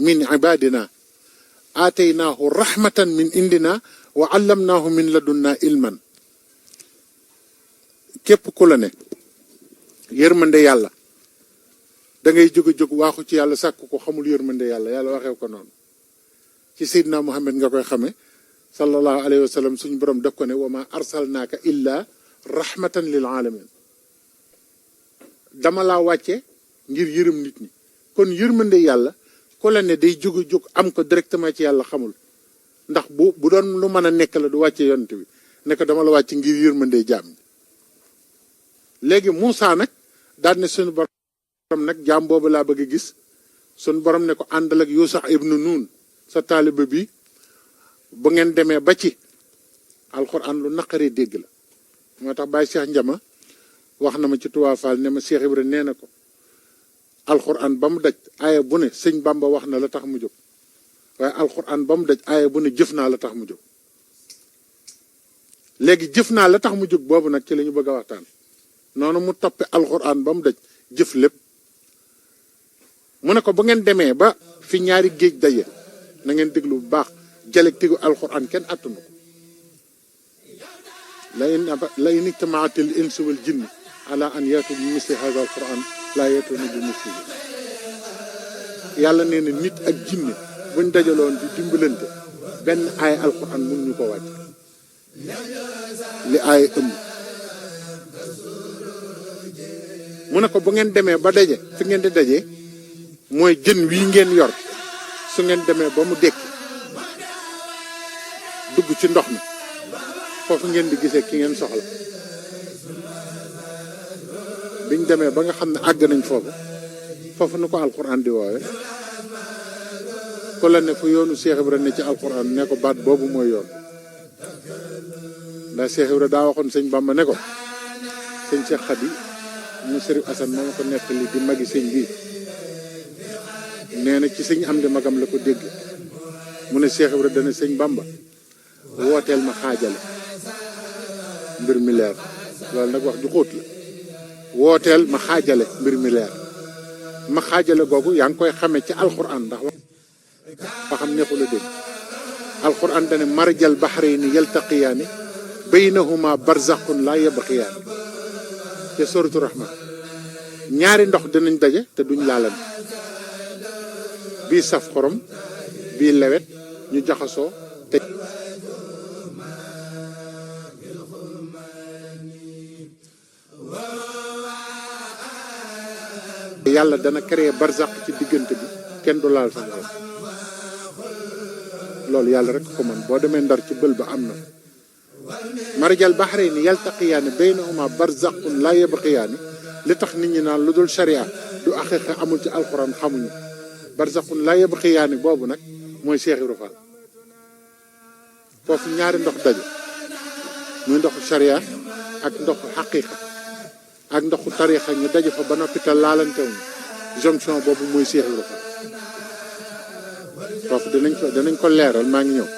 min ibadina aataynaahu rahmatan min indina wa allamnaahu min ladunna ilman. képp ku la ne yërmande yàlla da ngay jóg waaxu ci yàlla sàkk ko xamul yërmande yàlla yàlla waxee ko noonu ci Seydina Muhammad nga koy xame sallallahu alayhi wa sallam suñu borom def ko ne wa ma arsalnaaka illa rahmatan lil alamin. dama laa wàcce ngir yërëm nit ñi. kon yërmande yàlla ku la ne day jóg am ko directement ci yàlla xamul ndax bu doon lu mën a nekk la du wàcce yonent bi ne ko dama la wàcce ngir yërmande jaam ñi. léegi Moussa nag daal ne suñu borom nag jaam boobu laa bëgg a gis. suñu borom ne ko àndal ak Yuusa ibnu Nuun sa taaliba bi bu ngeen demee ba ci alxuraan lu naqaree dégg la. moo tax Baye Cheikh Njama wax na ma ci Touba Fall ne ma Cheikh Ibra nee na ko alxuraan ba mu daj aaya bu ne sëñ Bamba wax na la tax mu jóg waaye alxuraan ba mu daj aaya bu ne jëf naa la tax mu jóg. léegi jëf naa la tax mu jóg boobu nag ci la ñu bëgg a waxtaan. noonu mu toppe alxuraan ba mu daj jëf lépp mu ne ko bu ngeen demee ba fi ñaari géej daje na ngeen déglu bu baax dialectique alxuraan kenn attanu ko. la in ijtamaatil insu wal jinni ala an yaatu bi misli hada alquran laa yaatuuna bi mislihi. yàlla nee na nit ak jinne buñ dajaloon di dimbalante benn aay alquran mun ñu ko wàcc li aay ëmb. mu ne ko bu ngeen demee ba daje fi ngeen di daje mooy jën wii ngeen yor su ngeen demee ba mu dekki dugg ci ndox mi foofu ngeen di gisee ki ngeen soxla. biñ demee ba nga xam ne àgg nañ foofu nu ko alquran di woowe ko la ne fu yoonu Cheikh Ibra ne ci alquran ne ko baat boobu mooy yoon. ndax Cheikh Ibra daa waxoon sëñ Bamba ne ko sëñ Cheikh Khady mu Sëriñ Assane moo ma ko nettali di magi sëñ bi nee na ci sëñ am di magam la ko dégg mu ne Cheikh Ibra dana sëñ Bamba wooteel ma xaajale mbir mi leer. loolu nag wax ju xóot la. wooteel ma xaajale mbir mi leer. ma xaajale googu yaa ngi koy xamee ci alquran ndax wax xam neexul a dégg. alquran dane marjal bahrayni yaltaqiyaani baynahuma barzakhun laa yabghiyaani te suratu rahman ñaari ndox dinañ daje te duñ laalante. bii saf xorom bii lewet ñu jaxasoo te yàlla dana créer barzaq ci diggante bi kenn du laal sax loolu yàlla rek ko man boo demee Ndar ci bël ba am na. marjal bahrayni yaltaqiyaani baynahuma barzaqun laa yabghiyaani li tax nit ñi naan lu dul sharia du aqiqa amul ci alquran xamuñu. barzaqun laa yabghiyaani boobu nag mooy Cheikh Ibra Fall. foofu ñaari ndox daje muy ndoxu sharia ak ndoxu xaqiqa ak ndoxu tarixa ñu daje fa ba noppi te laalantewuñu jonction boobu mooy Cheikh Ibra Fall. foofu danañ ko leeral maa ngi ñëw.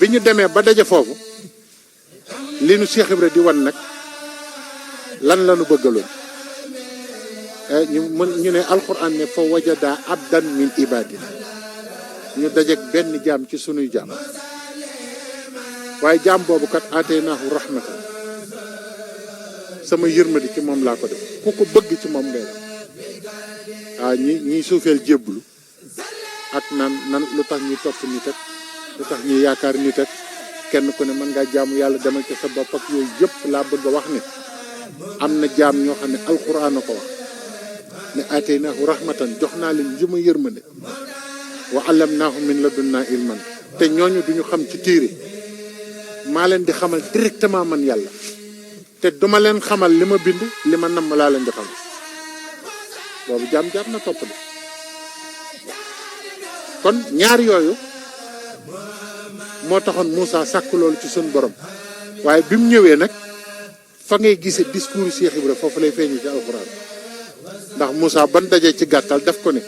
bi ñu demee ba daje foofu li nu Cheikh Ibra di wan nag lan la nu bëggaloon. ñu ne alquran ne fa wajada abdan min ibadina ñu dajeeg benn jaam ci sunuy jaam waaye jaam boobu kat aataynaahu rahmatan sama yërmandi ci moom laa ko def ku ko bëgg ci moom ngay def. waaw ñi suufeel jébblu ak nan lu tax ñuy topp nit ak lu tax ñuy yaakaar nit ak kenn ku ne mën ngaa jaamu yàlla demal ci sa bopp ak yooyu yëpp laa bëgg a wax ne am na jaam ñoo xam ne alquran a ko wax ne aataynaahu rahmatan jox naa leen jëma yërmande wa allamnaahu min ladunna ilman te ñooñu duñu xam ci téere maa leen di xamal directement man yàlla te duma leen xamal li ma bind li ma namm laa leen di xamal. boobu jaam na topp de. kon ñaar yooyu moo taxoon Moussa sàkk loolu ci suñu borom waaye bi mu ñëwee nag fa ngay gisee discours Cheikh Ibra foofu lay feeñu ci alxuraan ndax Moussa ban dajee ci gàttal def ko ne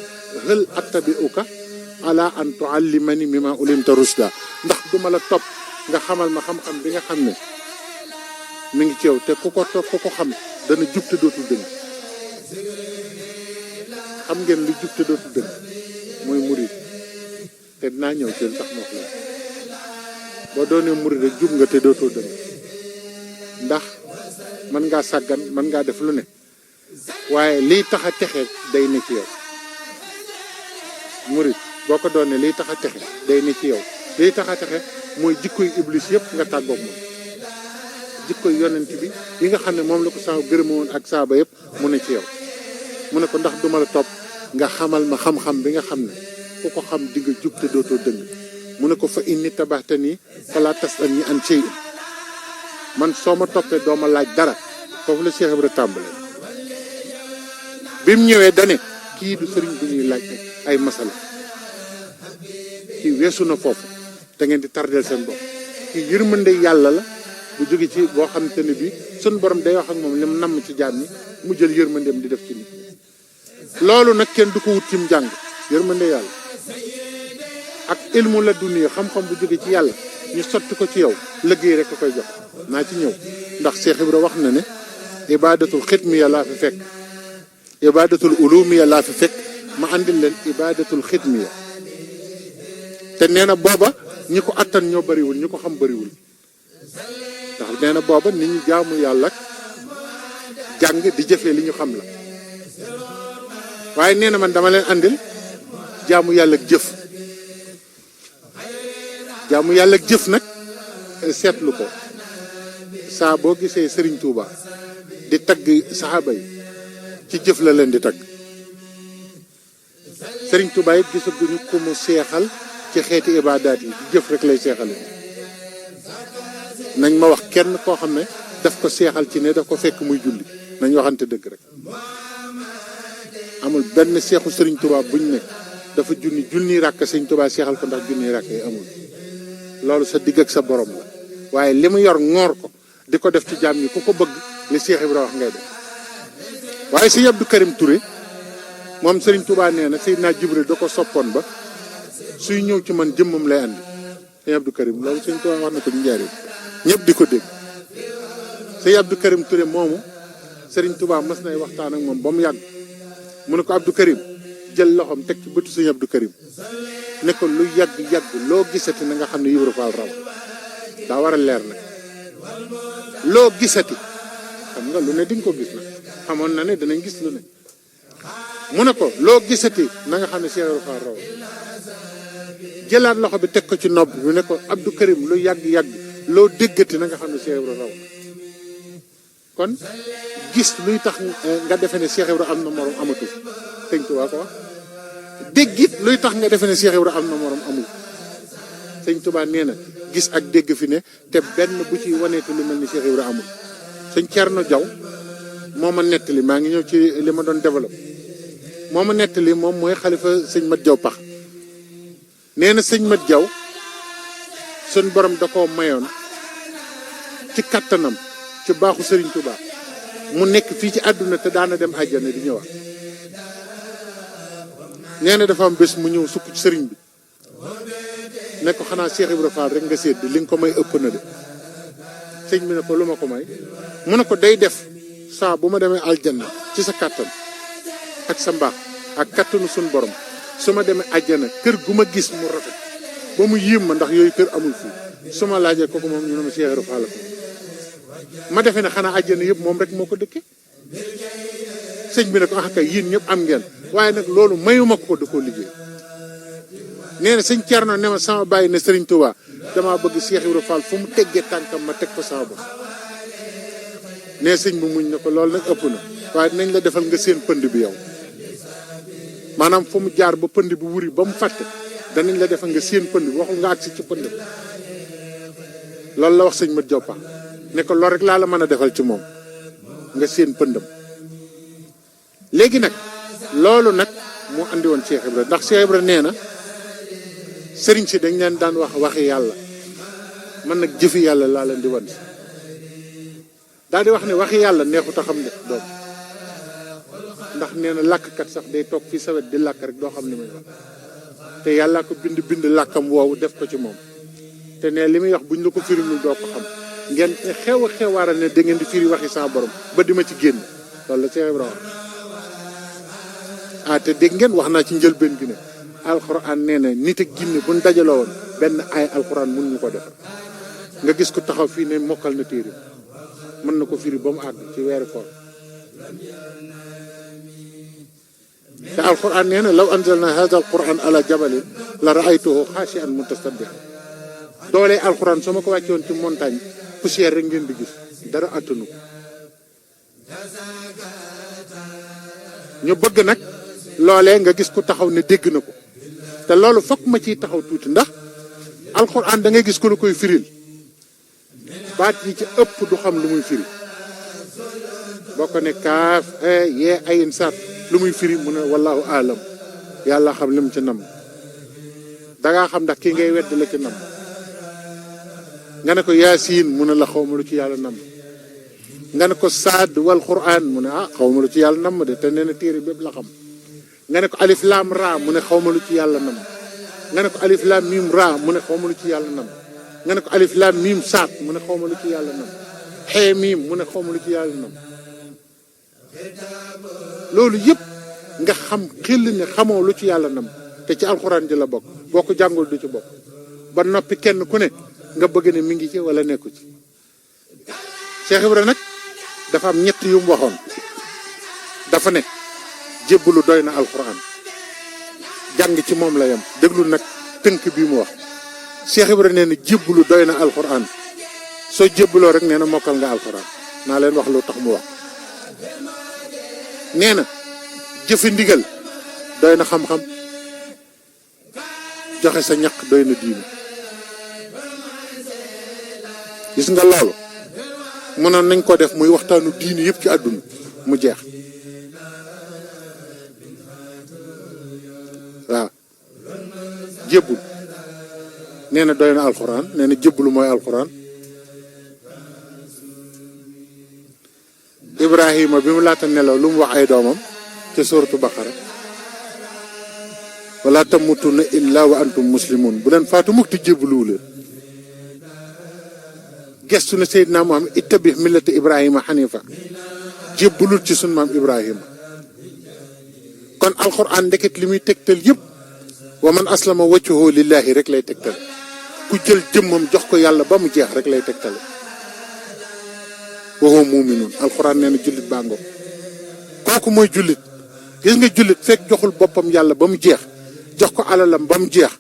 hal attabi'uka ala an tuallimani mimma ulimta rushda ndax duma la topp nga xamal ma xam-xam bi nga xam ne mi ngi ci yow te ku ko topp ku ko xam dana jub te dootul dëng. xam ngeen lu jub te dootul dëng te dinaa ñëw ci tax ma wax la boo doonee murid rek jub nga te dootoo dëng ndax mën ngaa sàggan mën ngaa def lu ne waaye liy tax a texe day ne ci yow murid boo ko doonee liy tax a texe day ne ci yow liy tax a texe mooy jikkoy iblis yëpp nga tàggoog moom jikkoy yonent bi yi nga xam ne moom la ko saa gërëma woon ak saaba yëpp mu ne ci yow mu ne ko ndax duma la topp nga xamal ma xam-xam bi nga xam ne ku ko xam di nga jub te dootoo dëng mu ne ko fa inni tabaxtani fala tasalni an shay'in man soo ma toppee doo ma laaj dara foofu la Cheikh Ibra tàmbale bi mu ñëwee dane kii du sëriñ bu ñuy laaj ay masala kii weesu na foofu da ngeen di tardeel seen bopp kii yërmande yàlla la bu jóge ci boo xamante ne bii suñ borom day wax ak moom li mu namm ci jaam ñi mu jël yërmandeem di def ci nit loolu nag kenn du ko wut ci mu jàng yërmande yàlla ak ilmu la dunya xam-xam bu jóge ci yàlla ñu sotti ko ci yow liggéey rek ko koy jox naa ci ñëw ndax Cheikh Ibra wax na ne ibadatul xidmiya laa fi fekk ibadatul ulumiya laa fi fekk ma andil leen ibadatul xidmiya te nee na booba ñi ko attan ñoo bariwul ñi ko xam bariwul ndax nee na booba nit ñi jaamu yàlla ak jàng di jëfee li ñu xam la waaye nee na man dama leen andil jaamu yàlla ak jëf jaamu yàlla ak jëf nag seetlu ko saa boo gisee Serigne Touba di tagg saxaaba yi ci jëf la leen di tagg Serigne Touba it gisaguñu ku mu seexal ci xeeti ibaadaat yi ci jëf rek lay seexale nañ ma wax kenn koo xam ne daf ko seexal ci ne daf ko fekk muy julli nañ waxante dëgg rek amul benn seexu Serigne Touba buñ ne dafa junni ràkk Serigne Touba seexal ko ndax junni ràkk yi amul loolu sa digg ak sa borom la waaye li mu yor ngoor ko di ko def ci jaam yi ku ko bëgg li Cheikh Ibra wax ngay def waaye Sëñ Abdou Karim Touré moom Serigne Touba nee na Seydina Jibril da ko soppoon ba suy ñëw ci man jëmmam lay andi Sëñ Abdou Karim loolu Sëñ Touba wax na ko ñu njaareem ñëpp di ko dégg Sëñ Abdou Karim Touré moomu Serigne Touba mas nay waxtaan ak moom ba mu yàgg mu ne ko Abdou Karim jël loxoom teg ci bëtu Sëñ Abdou Karim ne ko lu yàgg loo gisati na nga xam ne Ibra Fall raw daa war a leer nag loo gisati xam nga lu ne di nga ko gis nag xamoon na ne danañ gis lu ne mu ne ko loo gisati na nga xam ne Cheikh Ibra Fall raw jëlaat loxo bi teg ko ci nopp bi ne ko Abdou Karim lu yàgg loo déggati na nga xam ne Cheikh Ibra raw kon gis luy tax nga defe ne Cheikh Ibra am na morom amatu Sëñ Tuubaa ko wax déggit luy tax nga defe ne Cheikh Ibra am na morom amul Sëñ Tuubaa nee na gis ak dégg fi ne te benn bu ci waneetu lu mel ni Cheikh Ibra amul Sëñ Cerno Jaw moo ma nettali maa ngi ñëw ci li ma doon développé moo ma nettali moom mooy xalifa sëñ Mat Jaw Pax nee na sëñ Mat Jaw suñ borom da koo mayoon ci kattanam ci baaxu Sëriñ Tuubaa mu nekk fii ci àdduna te daana dem àjjana di ñëwaat nee na dafa am bés mu ñëw sukk ci sëriñ bi ne ko xanaa Cheikh Ibra Fall rek nga sédd li nga ko may ëpp na de sëñ bi ne ko lu ma ko may mu ne ko day def saa bu ma demee aljanna ci sa kàttan ak sa mbaax ak kàttanu suñ borom su ma demee àjjana kër gu ma gis mu rafet ba mu yéem ma ndax yooyu kër amul fii su ma laajee kooku moom ñu ne ma Cheikh Ibra Fall ma defee ne xanaa àjjana yëpp moom rek moo ko dëkkee sëñ bi ne ko kay yéen ñëpp am ngeen waaye nag loolu mayuma ko da koo liggéey nee na sëñ Cerno ne ma sama bàyyi ne Serigne Touba damaa bëgg Cheikh Ibra Fall fu mu teggee tànkam ma teg ko sama bopp nee sëñ bi muñ ne ko loolu nag ëpp na waaye dinañ la defal nga seen pënd bi yow maanaam fu mu jaar ba pënd bi wuri ba mu fàtte danañ la defal nga seen pënd bi waxul nga agsi ci pënd bi loolu la wax sëñ Mat Jaw Pax ne ko loolu rek laa la mën a defal ci moom nga seen pëndam léegi nag loolu nag moo andi woon Cheikh Ibra ndax Cheikh Ibra nee na sëriñ si dañ leen daan wax waxi yàlla man nag jëfi yàlla laa leen di wan daal di wax ne waxi yàlla neexut a xam ne doom ndax nee na làkkkat sax day toog fii sawet di làkk rek doo xam li muy wax te yàllaa ko bind làkkam woowu def ko ci moom te ne li muy wax buñ la ko firilul doo ko xam ngeen xewaara ne da ngeen di firi waxi sa borom ba di ma ci génn loolu la Cheikh Ibra wax te dégg ngeen wax naa ci njëlbeen gi ne alxuraan nee na nit ak jinne buñ dajaloo woon benn ay alxuraan mun ñu ko defar nga gis ko taxaw fii ne mokkal na téere mën na ko firi ba mu àgg ci weeru koor te alxuraan nee na law anzalna hadha alquran ala jabalin la raaytuhu xaashi'an mutasaddian doole alxuraan soo ma ko wàcce woon ci montagne poussière rek ngeen di gis dara attanu ñu bëgg nag loolee nga gis ku taxaw ne dégg na ko te loolu fokk ma ciy taxaw tuuti ndax alxuraan da ngay gis ku la koy firil baat yi ci ëpp du xam lu muy firi boo ko ne kaaf yee ayin saat lu muy firi mu ne wallahu alam yàlla xam li mu ci nam dangaa xam ndax kii ngay wedd la ci nam nga ne ko yaasiin mu ne la xawma lu ci yàlla nam nga ne ko saad wal quraan mu ne xawma lu ci yàlla nam de te nee na téere bépp la xam nga ne ko alif laam raa mu ne xawma lu ci yàlla nam nga ne ko alif laam miim raa mu ne xawma lu ci yàlla nam nga ne ko alif laam miim saat mu ne xawma lu ci yàlla nam xee miim mu ne xawma lu ci yàlla nam loolu yëpp nga xam xel ne xamoo lu ci yàlla nam te ci alxuraan ji la bokk boo ko jàngul du ci bokk ba noppi kenn ku ne nga bëgg ne mi ngi ci wala nekku ci Cheikh Ibra nag dafa am ñett yu mu waxoon dafa ne jébbalu doy na alxuraan jàng ci moom la yem déglu nag tënk bi mu wax Cheikh Ibra nee na jébbalu doy na alxuraan soo jébbaloo rek nee na mokkal nga alxuraan naa leen wax lu tax mu wax nee na jëfe ndigal doy na xam-xam joxe sa ñaq doy na diine gis nga loolu mënoon nañ ko def muy waxtaanu diine yëpp ci àdduna mu jeex waaw jébbul nee na doy na alxuraan nee na jébbulu mooy alxuraan Ibrahima bi mu laata nelaw lu mu wax ay doomam ca suuratu Baqara wala tamutunna illa wa antum muslimun bu leen faatu mukk te jébbuluwu leen gestu na Seydina Muhammad ittabi millata Ibrahima xanifa jébbalul ci sunu maam Ibrahima kon alxuraan ndeket li muy tegtal yëpp wa man aslama wajhahu lillahi rek lay tegtal ku jël jëmmam jox ko yàlla ba mu jeex rek lay tegtale wa huwa mu'minun alxuraan nee na jullit baa ngoog kooku mooy jullit gis nga jullit fekk joxul boppam yàlla ba mu jeex jox ko alalam ba mu jeex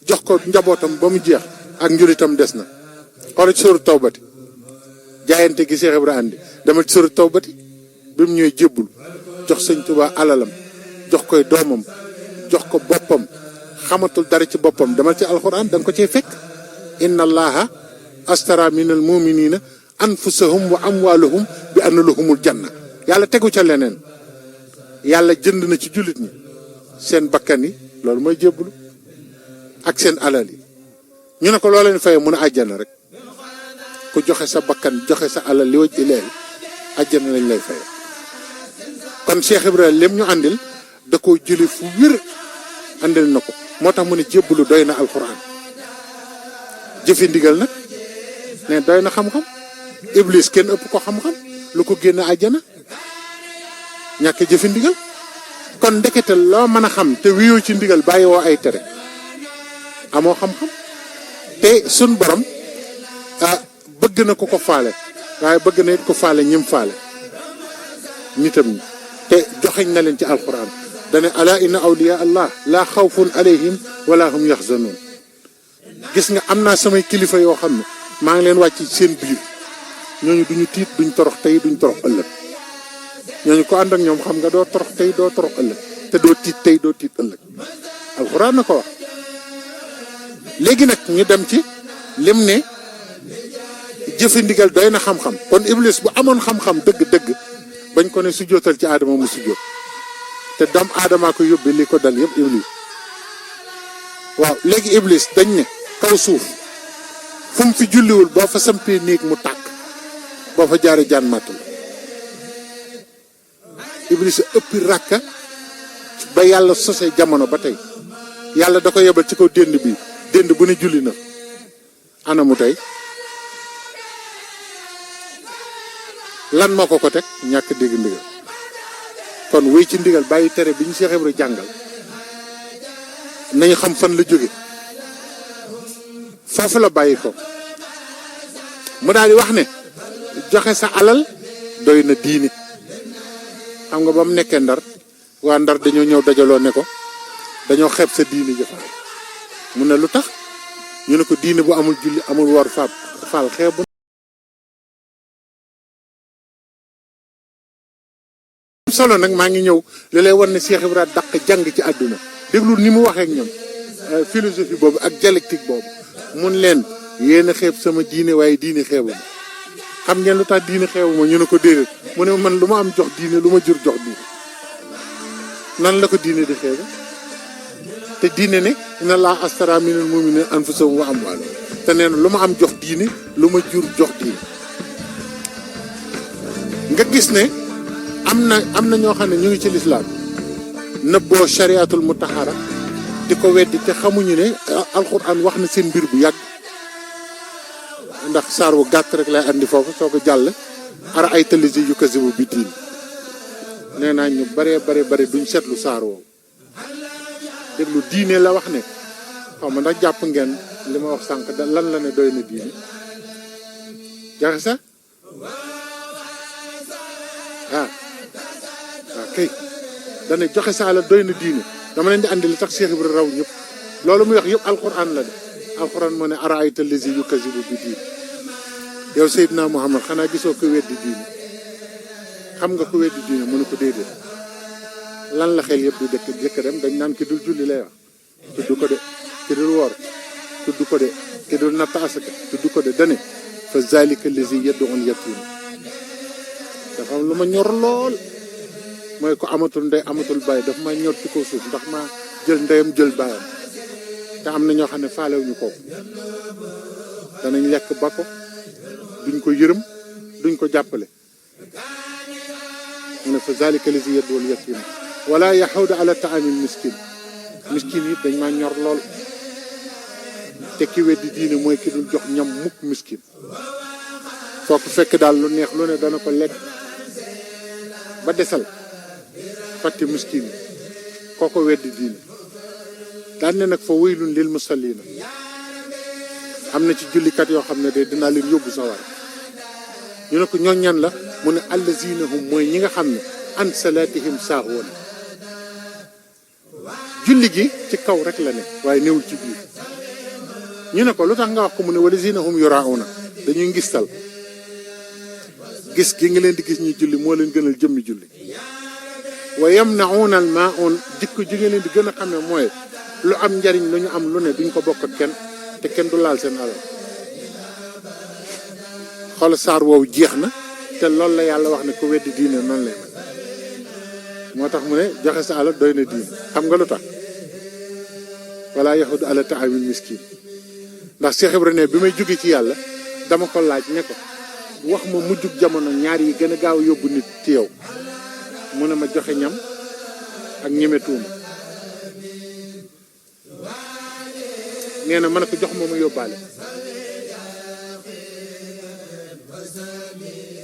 jox ko njabootam ba mu jeex ak njullitam des na xoolal ci sóoru tawbati jaayante gi Cheikh Ibra andi dama ci sóoru tawbati bi mu ñëwee jébbul jox sëñ Tuubaa alalam jox koy doomam jox ko boppam xamatul dara ci boppam demal ci alxuraan da nga ko cee fekk inna allaha astara minal muminina anfusahum wa amwalahum bi anna lahumul janna yàlla tegu ca leneen yàlla jënd na ci jullit ñi seen bakkan yi loolu mooy jébbulu ak seen alal yi ñu ne ko loo leen fayee mun a àjjana rek ku joxe sa bakkan joxe sa alal li waj ilaahi àjjana lañ lay fayee kon Cheikh Ibrahima lem ñu àndil da koo jële fu wér àndil na ko moo tax mu ne jébbulu doy na alxuraan jëfe ndigal nag ne doy na xam-xam iblis kenn ëpp ko xam-xam lu ko génn àjjana ñàkk jëfe ndigal kon ndekete loo mën a xam te wiyoo ci ndigal bàyyi woo ay tere amoo xam-xam te sun borom bëgg na ko faale waaye bëgg na it ko faale ñim faale nitam ñi te joxeñ na leen ci alxuraan dane ala inna awliya allah laa xawfun alayhim wala hum yaxzanun gis nga am naa samay kilifa yoo xam ne maa ngi leen wàcc seen biir ñooñu duñu tiit duñ torox tey duñ torox ëllëg ñooñu ko ànd ak ñoom xam nga doo torox tey doo torox ëllëg te doo tiit tey doo tiit ëllëg alxuraan na ko wax léegi nag ñu dem ci lim ne jëfe ndigal doy na xam-xam kon iblis bu amoon xam-xam dëgg-dëgg bañ ko ne su jootal ci aadama mu su joot te doom aadamaa ko yóbbi li ko dal yëpp iblis waaw léegi iblis dañ ne kaw suuf fu mu fi julliwul boo fa sampee néeg mu tàkk boo fa jaaree jaan màtt la iblis a ëppi ràkka ba yàlla sosee jamono ba tey yàlla da ko yebal ci kaw dénd bi dénd bu ne julli na anamu tey lan moo ko teg ñàkk dégg ndigal kon wéy ci ndigal bàyyi tere bi ñu Cheikh Ibra jàngal nañu xam fan la jóge foofu la bàyyi ko mu daal di wax ne joxe sa alal doy na diine. xam nga ba mu nekkee Ndar waa Ndar dañoo ñëw dajaloo ne ko dañoo xeeb sa diine jëfaal mu ne lu tax ñu ne ko diine bu amul julli amul woor faal xeebu solo nag maa ngi ñëw li lay wan ne Cheikh Ibra dàq jàng ci àdduna déglu ni mu waxee ak ñoom philosophie boobu ak dialectique boobu mun leen yéen a xeeb sama diine waaye diine xeebu ma xam ngeen lu tax diine xeebu ma ñu ne ko déedéet mu ne man lu ma am jox diine lu ma jur jox diine nan la ko diine di xeebe te diine ne inna laa astara minal mu'minina anfusahum wa amwaalahum te nee na lu ma am jox diine lu ma jur jox diine nga gis ne am na ñoo xam ne ñu ngi ci lislaam nëbboo shariatul mutahara di ko weddi te xamuñu ne alxuraan wax na seen mbir bu yàgg ndax saar wu gàtt rek lay andi foofu soo ko jàll ara ay talisi yu kasibu bi diin nee naa ñu bare duñ seetlu saar woowu déglu diine la wax ne xaw ma ndax jàpp ngeen li ma wax sànq lan la ne doy na diine jaxe sa waaw kay dana joxe sa alal doy na diine dama leen di andi li tax Cheikh Ibra raw ñëpp loolu muy wax yëpp alquran la de alquran moo ne ara ay talisi yu kasibu bi diin yow Seydina Muhammad xanaa gisoo ko weddi diine xam nga ko weddi diine mu ne ko déedéet lan la xel yëpp di jëkk dem dañ naan ki dul julli lay wax tudd ko de ki dul woor tudd ko de ki dul natt asaka tudd ko de dane fa zalika lazi yad'ul yatim dafa am lu ma ñor lool mooy ko amatul ndey amatul baay daf ma ñor ci kaw suuf ndax ma jël ndeyam jël baayam te am na ñoo xam ne faalewuñu ko danañ lekk ba ko duñ ko yërëm duñ ko jàppale mu ne fa zalika lazi yad'ul yatim wala yaxudu ala taamil miskin yi dañ maa ñor lool te ki weddi diine mooy ki dul jox ñam mukk miskin foo ko fekk daal lu neex lu ne dana ko lekk ba desal fàtte miskin yi kooko weddi diine daan ne nag fa waylun lil musallina am na ci jullikat yoo xam ne de dinaa leen yóbbu sawar ñu ne ko ñooñ ñan la mu ne allazina hum mooy ñi nga xam ne an salatihim saaxoon julli gi ci kaw rek la ne waaye newul ci biir ñu ne ko lu tax nga wax ko mu ne walazina hum yurauna dañuy ngistal gis gi nga leen di gis ñuy julli moo leen gënal jëmmi julli wa yamnauna al maun jikko ji nga leen di gën a xamee mooy lu am njariñ lu ñu am lu ne duñ ko bokk ak kenn te kenn du laal seen alal xool saar woowu jeex na te loolu la yàlla wax ne ko weddi diine noonu lay moo tax mu ne joxe sa alal doy na diine xam nga lu tax wala yaxudu ala taamil miskin ndax Cheikh Ibra ne bi may jóge ci yàlla dama ko laaj ne ko wax ma mujjug jamono ñaar yi gën a gaaw yóbbu nit ci yow mu ne ma joxe ñam ak ñeme tuuma nee na ma ne ko jox ma yóbbaale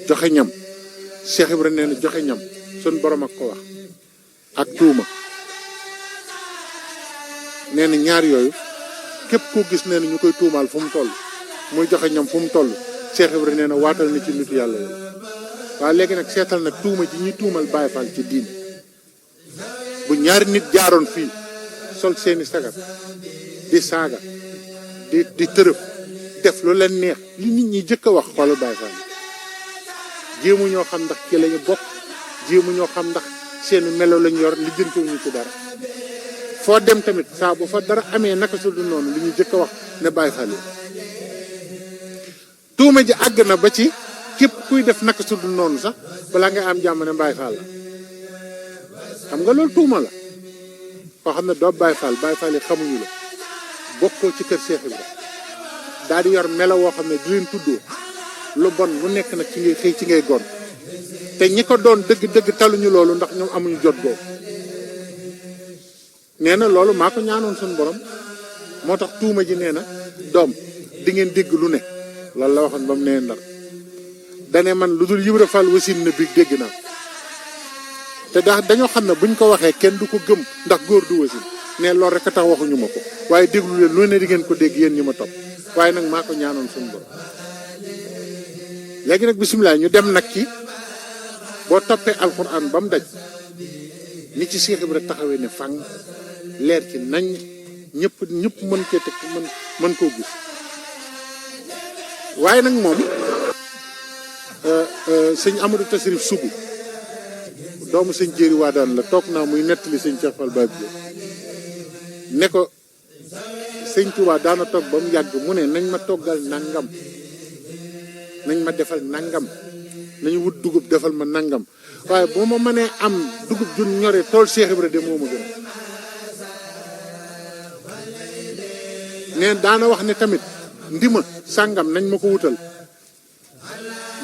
joxe ñam Cheikh Ibra nee na joxe ñam sun borom ak ko wax ak tuuma nee na ñaar yooyu képp koo gis nee na ñu koy tuumaal fu mu toll muy joxe ñam fu mu toll Cheikh Ibra nee na waatal na ci nitu yàlla yooyu waaye léegi nag seetal nag tuuma ji ñuy tuumal Baay Faal ci diine bu ñaari nit jaaroon fii sol seeni sagar di saaga di tërëf def lu leen neex li nit ñi jëkk a wax xoolu Baay Faal jéemu ñoo xam ndax ci lañu bokk jéemu ñoo xam ndax seeni melo lañu yor li jëntuwuñu ci dara foo dem tamit saa bu fa dara amee naka su du noonu li ñu jëkk a wax ne Baay Faal yi tuuma ji àgg na ba ci képp kuy def naka su du noonu sax balaa nga am jàmm ne Baay Faal la xam nga loolu tuuma la koo xam ne doo Baay Faal yi xamuñu la bokkoo ci kër Cheikh Ibra daal di yor melo woo xam ne di leen tuddoo lu bon lu nekk nag ci ngay xëy ci ngay gon te ñi ko doon dëgg-dëgg taluñu loolu ndax ñoom amuñu jot boobu nee na loolu maa ko ñaanoon suñu borom moo tax tuuma ji nee na doom di ngeen dégg lu ne loolu la waxoon ba mu nee Ndar dane man lu dul Ibra Fall wasin na bi dégg naa te dañoo xam ne buñ ko waxee kenn du ko gëm ndax góor du wasin ne loolu rek a tax waxuñu ma ko waaye déglu leen lu ne di ngeen ko dégg yéen ñi ma topp waaye nag maa ko ñaanoon suñu borom. léegi nag bisimilah ñu dem nag ci boo toppee alxuraan ba mu daj ni ci Cheikh Ibra taxawee ne fang leer ci nañ ñëpp mën cee teg mën koo gis waaye nag moom sëñ Amadou Tasrif Sougou doomu sëñ Jéeri Waadaan la toog naa muy nettali sëñ Cheikh Fall Baab bi ne ko sëñ Touba daana toog ba mu yàgg mu ne nañ ma toggal nangam nañ ma defal nangam nañu wut dugub defal ma nangam waaye boo ma mënee am dugub ju ñore tool Cheikh Ibra de moo ma gën neen daana wax ne tamit ndima sàngam nañ ma ko wutal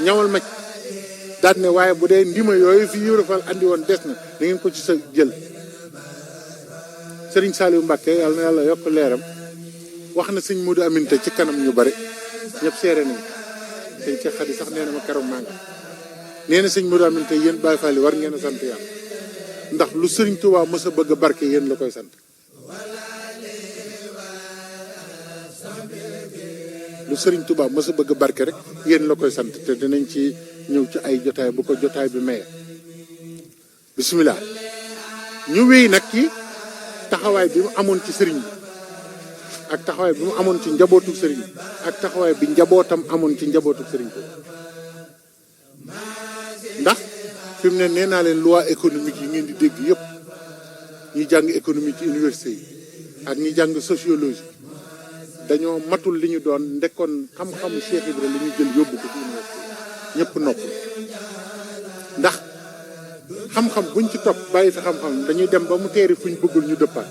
ñawal ma daal ne waaye bu dee ndima yooyu fi Ibra Fall andi woon des na da ngeen ko ci sa jël. Sëriñ Saliou Mbacke yàlla na yàlla yokk leeram wax na sëñ Modou Aminta ci kanam ñu bari ñëpp seere nañ sëñ Cheikh Khady sax nee na ma keroog maa ngi nee na sëñ Modou Aminta yéen Baye Fall yi war ngeen a sant yàlla ndax lu Sëriñ Touba mës a bëgg a barke yéen la koy sant. lu Sëriñ Touba mës a bëgg a barke rek yéen la koy sant te dinañ ci ñëw ci ay jotaay bu ko jotaay bi maye. bisimilah ñu wéy nag ci taxawaay bi mu amoon ci sëriñ bi ak taxawaay bi mu amoon ci njabootu sëriñ bi ak taxawaay bi njabootam amoon ci njabootu sëriñ bi ndax fi mu ne nee naa leen loi économique yi ngeen di dégg yëpp ñi jàng économie ci université yi ak ñi jàng sociologie dañoo matul li ñu doon ndekkoon xam-xamu Cheikh Ibra li ñu jël yóbbu ko ci université ñëpp nopp ndax xam-xam buñ ci topp bàyyi fi xam-xam dañuy dem ba mu teeri fuñ bëggul ñu dëppaat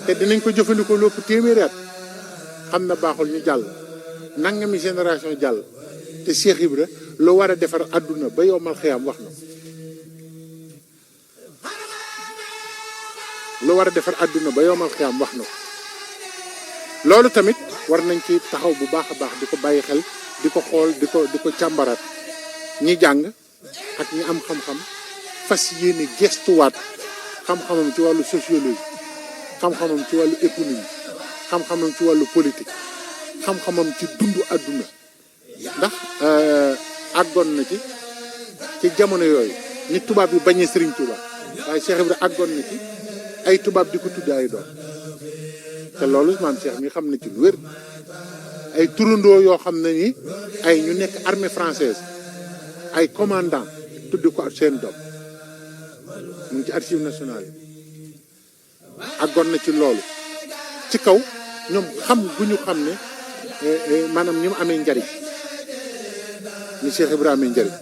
te dinañ ko jëfandikoo lépp téeméeri at xam na baaxul ñu jàll nangami génération jàll te Cheikh Ibra lu war a defar àdduna ba yowmal xiyaam wax na lu war a defar àdduna ba yowmal xiyaam wax na loolu tamit war nañ ci taxaw bu baax a baax di ko bàyyi xel di ko xool di ko càmbaraat ñi jàng ak ñi am xam-xam fas yéene gestuwaat xam-xamam ci wàllu sociologie xam-xamam ci wàllu économie xam-xamam ci wàllu politique xam-xamam ci dundu àdduna ndax àggoon na ci jamono yooyu ni tubaab yi bañee Serigne Touba waaye Cheikh Ibra àggoon na ci ay tubaab di ko tudd ay doom te loolu maam Cheikh mi xam na ci lu wér ay turandoo yoo xam ne ni ay ñu nekk armée française ay commandant tudd ko ak seen doom mu ngi ci archive nationale yi àggoon na ci loolu ci kaw ñoom xam gu ñu xam ne maanaam ni mu amee njariñ ni Cheikh Ibrahima amee njariñ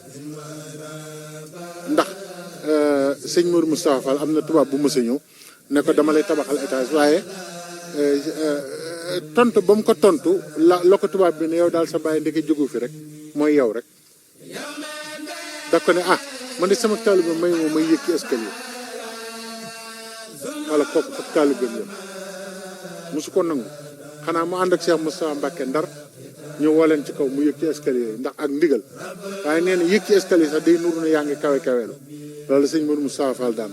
ndax sëñ Mour Moustapha Fall am na tubaab bu mës a ñëw ne ko dama lay tabaxal étage waaye tontu ba mu ko tontu la ko tubaab bi ne yow daal sa bàyyi ndeke jógu fi rek mooy yow rek da ko ne ah man de sama taalibe may moom may yëg ci escalier wala kooku ak taalibe bi mosu ko nangu xanaa mu ànd ak Cheikh Moustapha Mbacke Ndar ñu woo leen ci kaw mu yëg ci escalier ndax ak ndigal waaye nee na yëg ci escalier sax day nuru ne yaa ngi kawe kaweelu loolu sëñ Mourou Moustapha Fall daan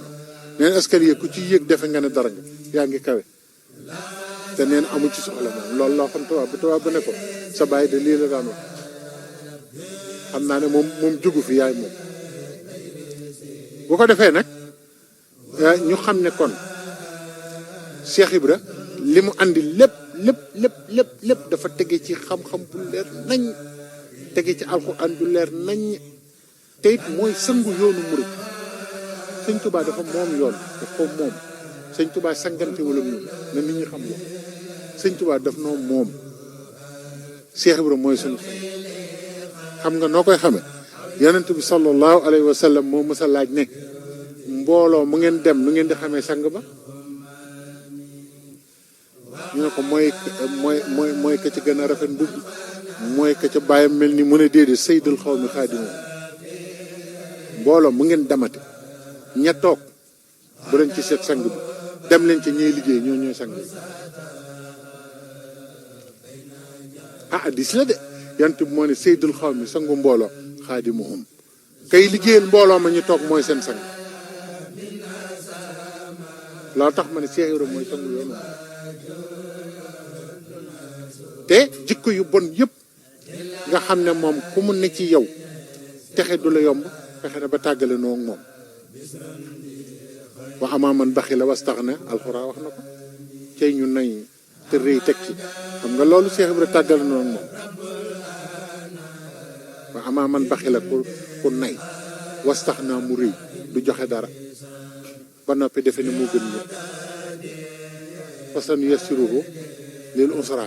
nee na escalier ku ci yëg defe nga ne dara nga yaa ngi kawe te nee na amu ci soxla moom loolu loo xam tubaab bu ne ko sa bàyyi de lii la daan wax xam naa ne moom jógu fi yaay moom bu ko defee nag ñu xam ne kon Cheikh Ibra li mu andi lépp dafa tege ci xam-xam bu leer nañ tege ci alxuraan bu leer nañ te it mooy sëngu yoonu murid sëñ Touba dafa moom yoon daf ko moom sëñ Touba sangante wala moom na nit ñi xam lo sëñ Touba daf noo moom Cheikh Ibra mooy sunu xam nga noo koy xame yonent bi sallallahu alayhi wa sallam moo mës a laaj ne mbooloo mu ngeen dem nu ngeen di xamee sang ba ñu ne ko mooy ka ci gën a rafet mbubb mooy ka ca bàyyam mel ni mu ne déedéet sayyidul xawmi xaadimu mbooloo mu ngeen demate ña toog bu leen ci seet sang bi dem leen ci ñuy liggéey ñooy sang bi addis la de yant bi moo ne sayyidul xawmi sangu mbooloo xaadimuhum kay liggéeyal mbooloo ma ñu toog mooy seen sang loolu tax ma ne Cheikh Ibra mooy sangu yoonu te jikko yu bon yëpp nga xam ne moom ku mu ne ci yow texe du la yomb fexe na ba tàggale noo ak moom wa amaa man baxila wastaxna alxuraan wax na ko cey ñu nay te rëy teg ci xam nga loolu Cheikh Ibra tàggale noo ak moom wa amaa man baxila ku nay wastaxna mu rëy du joxe dara ba noppi defe ne moo gën ñëpp fasan yassiruhu lil usra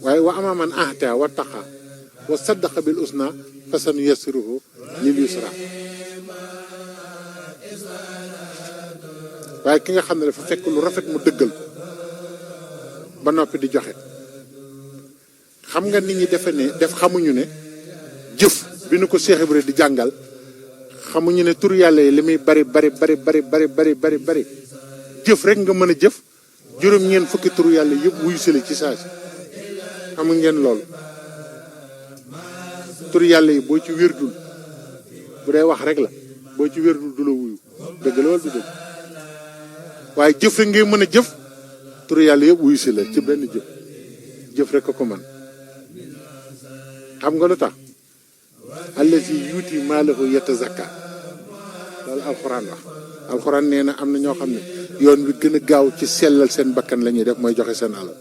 waaye wa amaa man ahta wa taqa wa saddaqa bil usna fasan yassiruhu lil yusra waaye ki nga xam ne dafa fekk lu rafet mu dëggal ko ba noppi di joxe xam nga nit ñi defe ne xamuñu ne jëf bi nu ko Cheikh Ibra di jàngal xamuñu ne tur yàlla yi li muy bari jëf rek nga mën a jëf juróom-ñeent fukki tur yàlla yëpp wuyu sële ci saa si xamuñ ngeen loolu tur yàlla yi boo ci wérdul bu dee wax rek la boo ci wérdul du la wuyu dëgg la wala du dëgg waaye jëf rek ngay mën a jëf tur yàlla yëpp wuyu si la ci benn jëf rek ko man xam nga lu tax allazi yuuti maalahu yatazakka loolu alxuraan wax alxuraan nee na am na ñoo xam ne yoon wi gën a gaaw ci sellal seen bakkan la ñuy def mooy joxe seen alal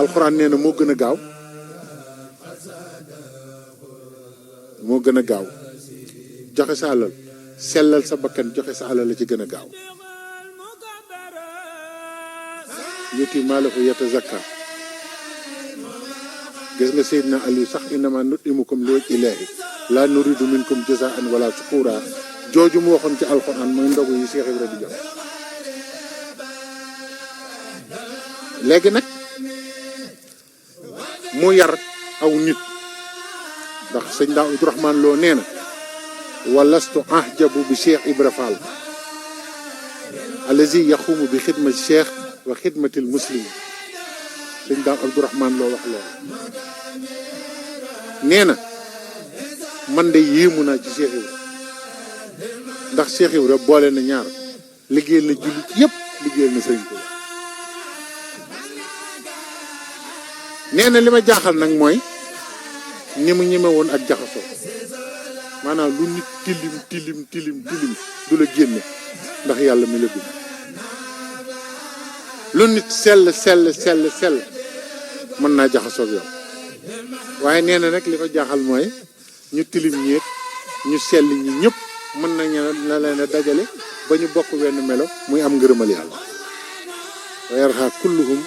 alxuraan nee na moo gën a gaaw joxe sa alal sellal sa bakkan joxe sa alal la ci gën a gaaw yuuti maalahu yatazakka gis nga Seydina Aliou sax innama nutimukum li wajhi Ilaahi laa nuridu minkum jazaan wala shukura jooju mu waxoon ci alxuraan mooy ndogu yi Cheikh Ibra di jox léegi nag mu yar aw nit ndax sëñ daa Abdourahmane Lo nee na walastu ahjabu bi Cheikh Ibra Fall allazi yaxumu bi xidmati Cheikh wa xidmatil muslimin sëñ daa Abdourahmane Lo wax loolu nee na man de yéemu naa ci Cheikh Ibra ndax Cheikh Ibra boole na ñaar liggéeyal na jullit yëpp liggéeyal na sëriñ Tuuba nee na li ma jaaxal nag mooy ni mu ñeme woon ak jaxasoo maanaam lu nit tilim du la génne ndax yàlla mi la bind lu nit sell mën naa jaxasoo ak yow waaye nee na nag li ko jaaxal mooy ñu tilim ñeeg ñu sell ñi ñëpp mën nañu na leen a dajale ba ñu bokk wenn melo muy am ngërëmal yàlla wa yarxa kulluhum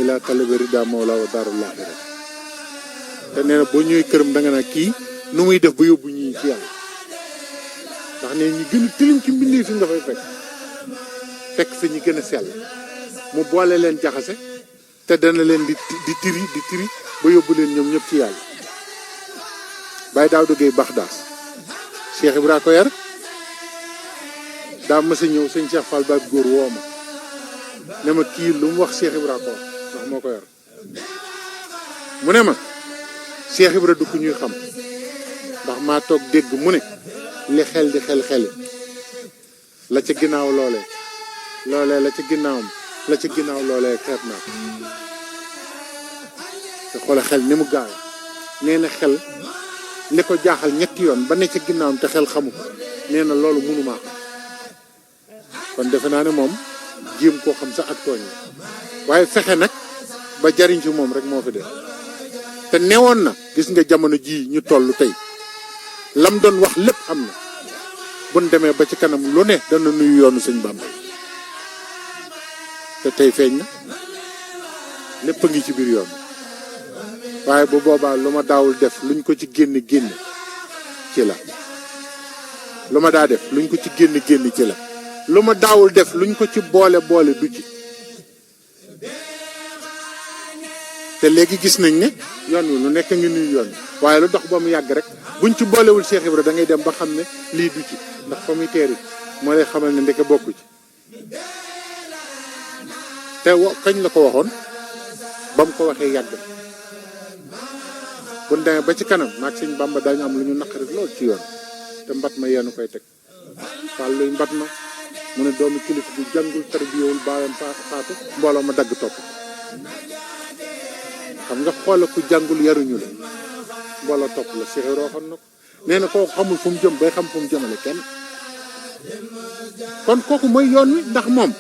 ila talabi rida mawla wa daarul axira te nee na boo ñëwee këram da nga naa kii nu muy def ba yóbbu ñii ci yàlla ndax ne ñi gën a tilim ci mbindee fi nga fay fekk fi ñu gën a sell mu boole leen jaxase te dana leen di tiri ba yóbbu leen ñoom ñëpp ci yàlla Baye Daouda Gueye Baxdaas Cheikh Ibra ko yar daa mës a ñëw sëñ Cheikh Fall ba góor woo ma ne ma kii lu mu wax Cheikh Ibra ko ndax moo ko yar mu ne ma Cheikh Ibra du ko ñuy xam ndax maa toog dégg mu ne li xel di xel-xeli la ca ginnaaw loolee la ca ginnaawam la ca ginnaaw loolee xeet naa ko te xoole xel ni mu gaaw nee na xel li ko jaaxal ñetti yoon ba ne ca ginnaawam te xel xamu ko nee na loolu mënumaa xam kon defe naa ne moom jéem koo xam sax ak tooñ waaye fexe nag ba jariñ ci moom rek moo fi def te newoon na gis nga jamono jii ñu toll tey lam doon wax lépp am na buñ demee ba ci kanam lu ne dana nuyu yoonu sëñ Bàmba te tey feeñ na lépp a ngi ci biir yoon waaye bu boobaa lu ma daawul def luñ ko ci génn ci la lu ma daa def luñ ko ci génn ci la lu ma daawul def luñ ko ci boole du ci te léegi gis nañ ne yoon wi lu nekk ngi nuyu yoon waaye lu dox ba mu yàgg rek buñ ci boolewul Cheikh Ibra da ngay dem ba xam ne lii du ci ndax fa muy teeri moo lay xamal ne ndeke bokku ci te kañ la ko waxoon ba mu ko waxee yàgg buñ demee ba ci kanam maag sëñ Bàmba daañu am lu ñu naqari lool ci yoon te mbat ma yeenu koy teg fàlluy mbat ma mu ne doomu kilifa bu jàngul tarbiyewul baayam faatu mbooloo ma dagg topp xam nga xoola ku jàngul yaruñu la mbooloo topp la Cheikh Ibra waxoon na ko nee na kooku xamul fu mu jëm bay xam fu mu jëmale kenn kon kooku mooy yoon wi ndax moom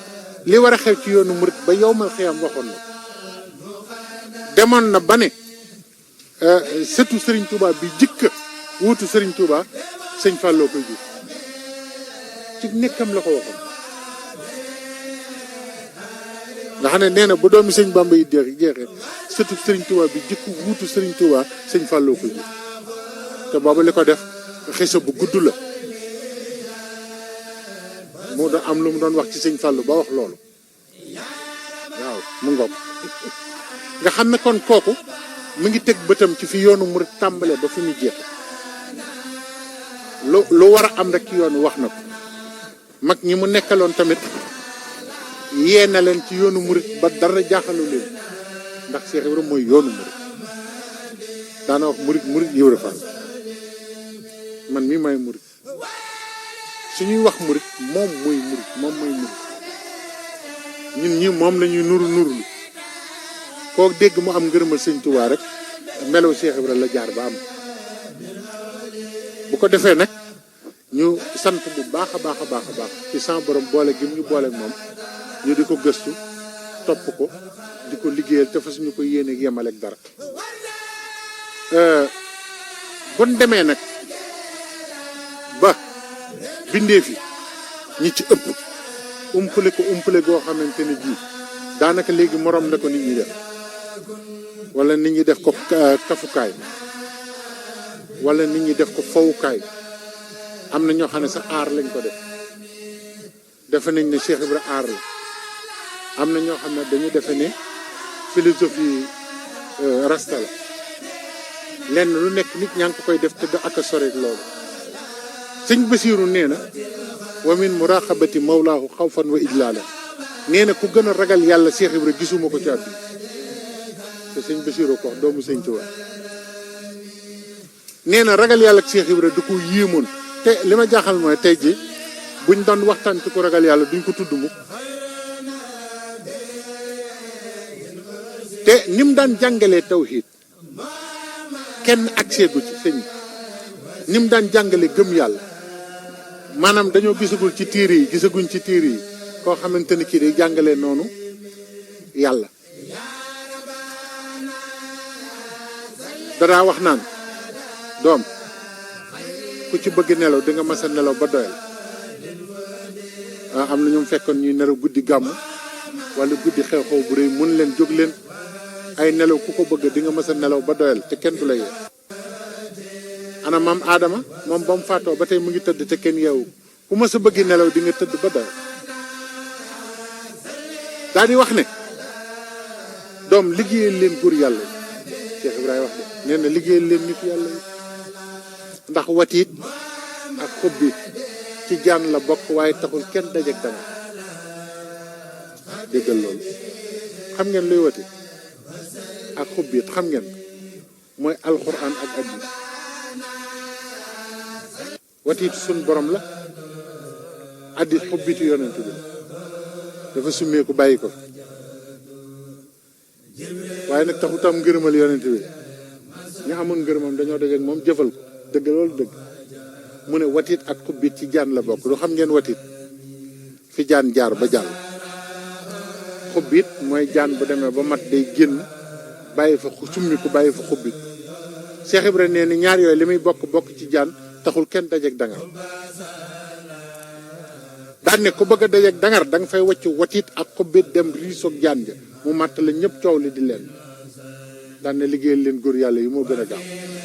li war a xew ci yoonu murit ba yowmal xiyam waxoon na demoon na ba ne sëtu Serigne Touba bi jëkk wuutu Serigne Touba sëñ Fallou koy jur ci nekkam la ko waxoon nga xam ne nee na bu doomi sëñ Bamba yi jeexee sëtu Serigne Touba bi jëkk wuutu Serigne Touba sëñ Fallou koy jur te boobu li ko def xisa bu gudd la moo doon am lu mu doon wax ci sëñ Fallou ba wax loolu waaw mu ngoog nga xam ne kon kooku mu ngi teg bëtam ci fi yoonu murit tàmbalee ba fi mu jeex lu war a am rek ci yoonu wax na ko mag ñi mu nekkaloon tamit yee na leen ci yoonu murit ba dara jaaxalu leen ndax Cheikh Ibrahima mooy yoonu murit daana wax murit Ibra Fall man mii may murit suñuy wax murit moom mooy murit ñun ñi moom la ñuy nurulu koo dégg mu am ngërëmal sëñ Tuubaa rek melaw Cheikh Ibrahima la jaar ba am bu ko defee nag ñu sant bu baax a baax ci sa borom boole gi ñu boole moom ñu di ko gëstu topp ko di ko liggéeyal te fas ñu ko yéene ak yemal ak dara bon demee nag ba bindee fi ñi ci ëpp umpale goo xamante ni bii daanaka léegi morom la ko nit ñi def wala nit ñi def ko kafukaay wala nit ñi def ko fawukaay am na ñoo xam ne sax aar lañ ko def defe nañ ne Cheikh Ibra aar la am na ñoo xam ne dañu defe ne philosophie rasta la lenn lu nekk nit ñaa ngi ko koy def te da ak a sore loolu sëñ Basiiru nee na wa min muraqabati mawlaahu xawfan wa ijlaala nee na ku gën a ragal yàlla Cheikh Ibra gisuma ko ci àdduna te sëñ Basiiru ko wax doomu sëñ Tuubaa nee na ragal yàlla ak Cheikh Ibra da ko yéemoon te li ma jaaxal mooy tey ji buñ doon waxtaan ci ko ragal yàlla duñ ko tudd mu te ni mu daan jàngalee tawhiid kenn accès gu ci sëñ ni mu daan jàngale gëm yàlla maanaam dañoo gisagul ci téere yi gisaguñ ci téere yi koo xamante ni kii day jàngale noonu yàlla danaa wax naan doom ku ci bëgg nelaw di nga mas a nelaw ba doyal am na ñoom fekkoon ñuy nelaw guddi gàmm wala guddi xew-xew bu rëy mun leen jóg leen ay nelaw ku ko bëgg di nga mas a nelaw ba doyal te kenn du la yee ana maam Adama moom ba mu faatoo ba tey mu ngi tëdd te kenn yeewu ku mas a bëgg nelaw di nga tëdd ba doyal daal di wax ne doom liggéeyal leen góor yàlla yi Cheikh Ibrahima wax de nee na liggéeyal leen nit yàlla yi ndax watiit ak xubbi ci jaan la bokk waaye taxul kenn dajeg danga déggal loolu xam ngeen luy watiit ak xubbiit xam ngeen mooy alxuraan ak hadiis watiit suñ borom la hadiis xubbiitu yonent bi dafa summeeku bàyyi ko waaye nag taxu tam ngërëmal yonent bi ñu amoon ngërëmam dañoo dajeek moom jëfal ko dëgg loolu dëgg mu ne watiit ak xubbit ci jaan la bokk lu xam ngeen watiit fi jaan jaar ba jàll xubbit mooy jaan bu demee ba mat day génn bàyyi fa summi ko bàyyi fa xubbit Cheikh Ibra nee ni ñaar yooyu li muy bokk ci jaan taxul kenn dajeek dangar daan ne ku bëgg a dajeek dangar da nga fay wacc watiit ak xubbit dem riisoog jaan ja mu màtt la ñëpp coow li di leen daan ne liggéeyal leen góor yàlla yi moo gën a gaaw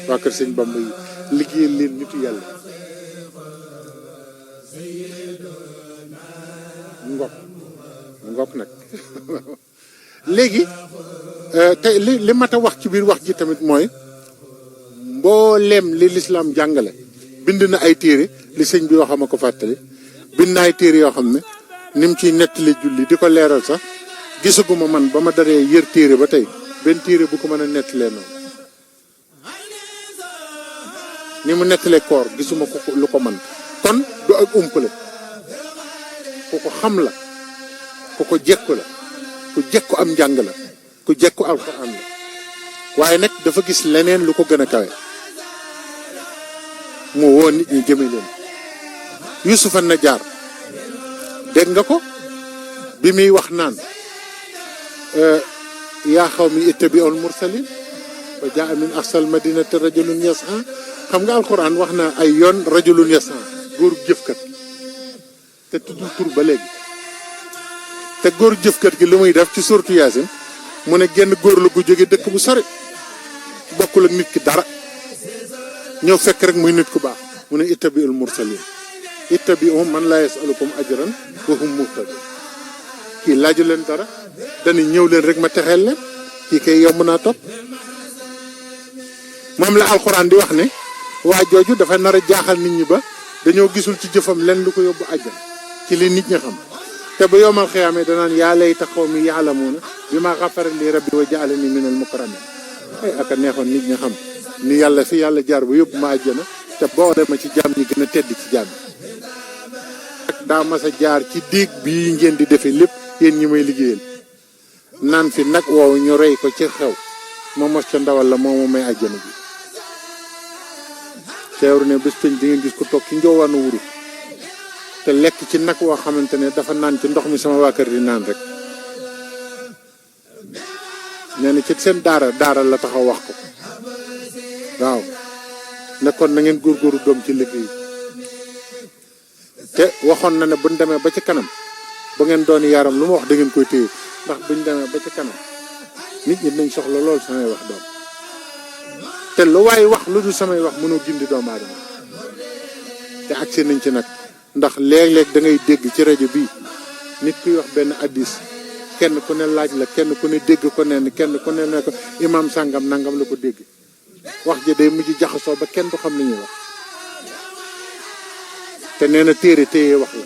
waa kër sëñ Bamba yi liggéeyal leen nitu yàlla ngok nag léegi tey li mat a wax ci biir wax ji tamit mooy mbooleem li lislaam jàngale bind na ay téere li sëñ bi waxama ko fàttali bind na ay téere yoo xam ne ni mu ciy nettali julli di ko leeral sax gisaguma man ba ma daree yër téere ba tey benn téere bu ko mën a nettalee noonu ni mu nettalee koor gisuma ko lu ko man kon du ak umpale ku ko xam la ku ko jekku la ku jekku am njàng la ku jekku alxuraan la waaye nag dafa gis leneen lu ko gën a kawe mu woo nit ñi jëme leen Yuusufa Najaar dégg nga ko bi muy wax naan yaa xawmi ittabi'ul mursalin wa jaa min aqsal madinati rajulun yas'a xam nga alxuraan wax na ay yoon rajulun yas'a góor jëfkat te tuddul tur ba léegi te góor jëfkat gi lu muy def ci suuratu Yaasin mu ne genn góor la gu jóge dëkk bu sori bokkul ak nit ki dara ñëw fekk rek muy nit ku baax mu ne ittabi'ul mursalin ittabi'u man laa yas'alukum ajran wa hum muhtadun kii laaju leen dara dañuy ñëw leen rek ma texeel leen kii kay yomb naa topp moom la alxuraan di wax ne waa jooju dafa nar a jaaxal nit ñi ba dañoo gisul ci jëfam len lu ko yóbbu àjjan ci li nit ñi xam te ba yowmal xiyaamee danaan yaa layta qawmi ya'lamuuna bimaa ghafara li rabbi wa ja'alani minal mukramiin ay aka neexoon nit ñi xam ni yàlla fi yàlla jaar ba yóbbu ma àjjana te boole ma ci jaam ñi gën a tedd ci jaam yi ak daa mas a jaar ci déeg bii ngeen di defee lépp yéen ñi may liggéeyal naan fi nag woowu ñu rey ko ci xew ma mos ca ndawal la moo ma may àjjana bi teewru ne bés peñ di ngeen gis ko toog ci njoowaanu wuru te lekk ci nag woo xamante ne dafa naan ci ndox mi sama waa kër di naan rek nee na ci seen daara la taxaw wax ko waaw nekkoon na ngeen góorgóoru doom ci liggéey te waxoon na ne buñ demee ba ci kanam ba ngeen doon yaram lu ma wax da ngeen koy téye ndax buñ demee ba ci kanam nit ñi dinañ soxla lool samay wax doom te lu waaye wax lu dul samay wax mënoo gindi doomu aadama te agsi nañ ci nag ndax léeg-léeg da ngay dégg ci rajo bii nit kuy wax benn addis kenn ku ne laaj la kenn ku ne dégg ko ne kenn ku ne ko imaam sàngam nangam la ko dégg wax ji day mujj jaxasoo ba kenn du xam li ñuy wax te nee na téere téye wax la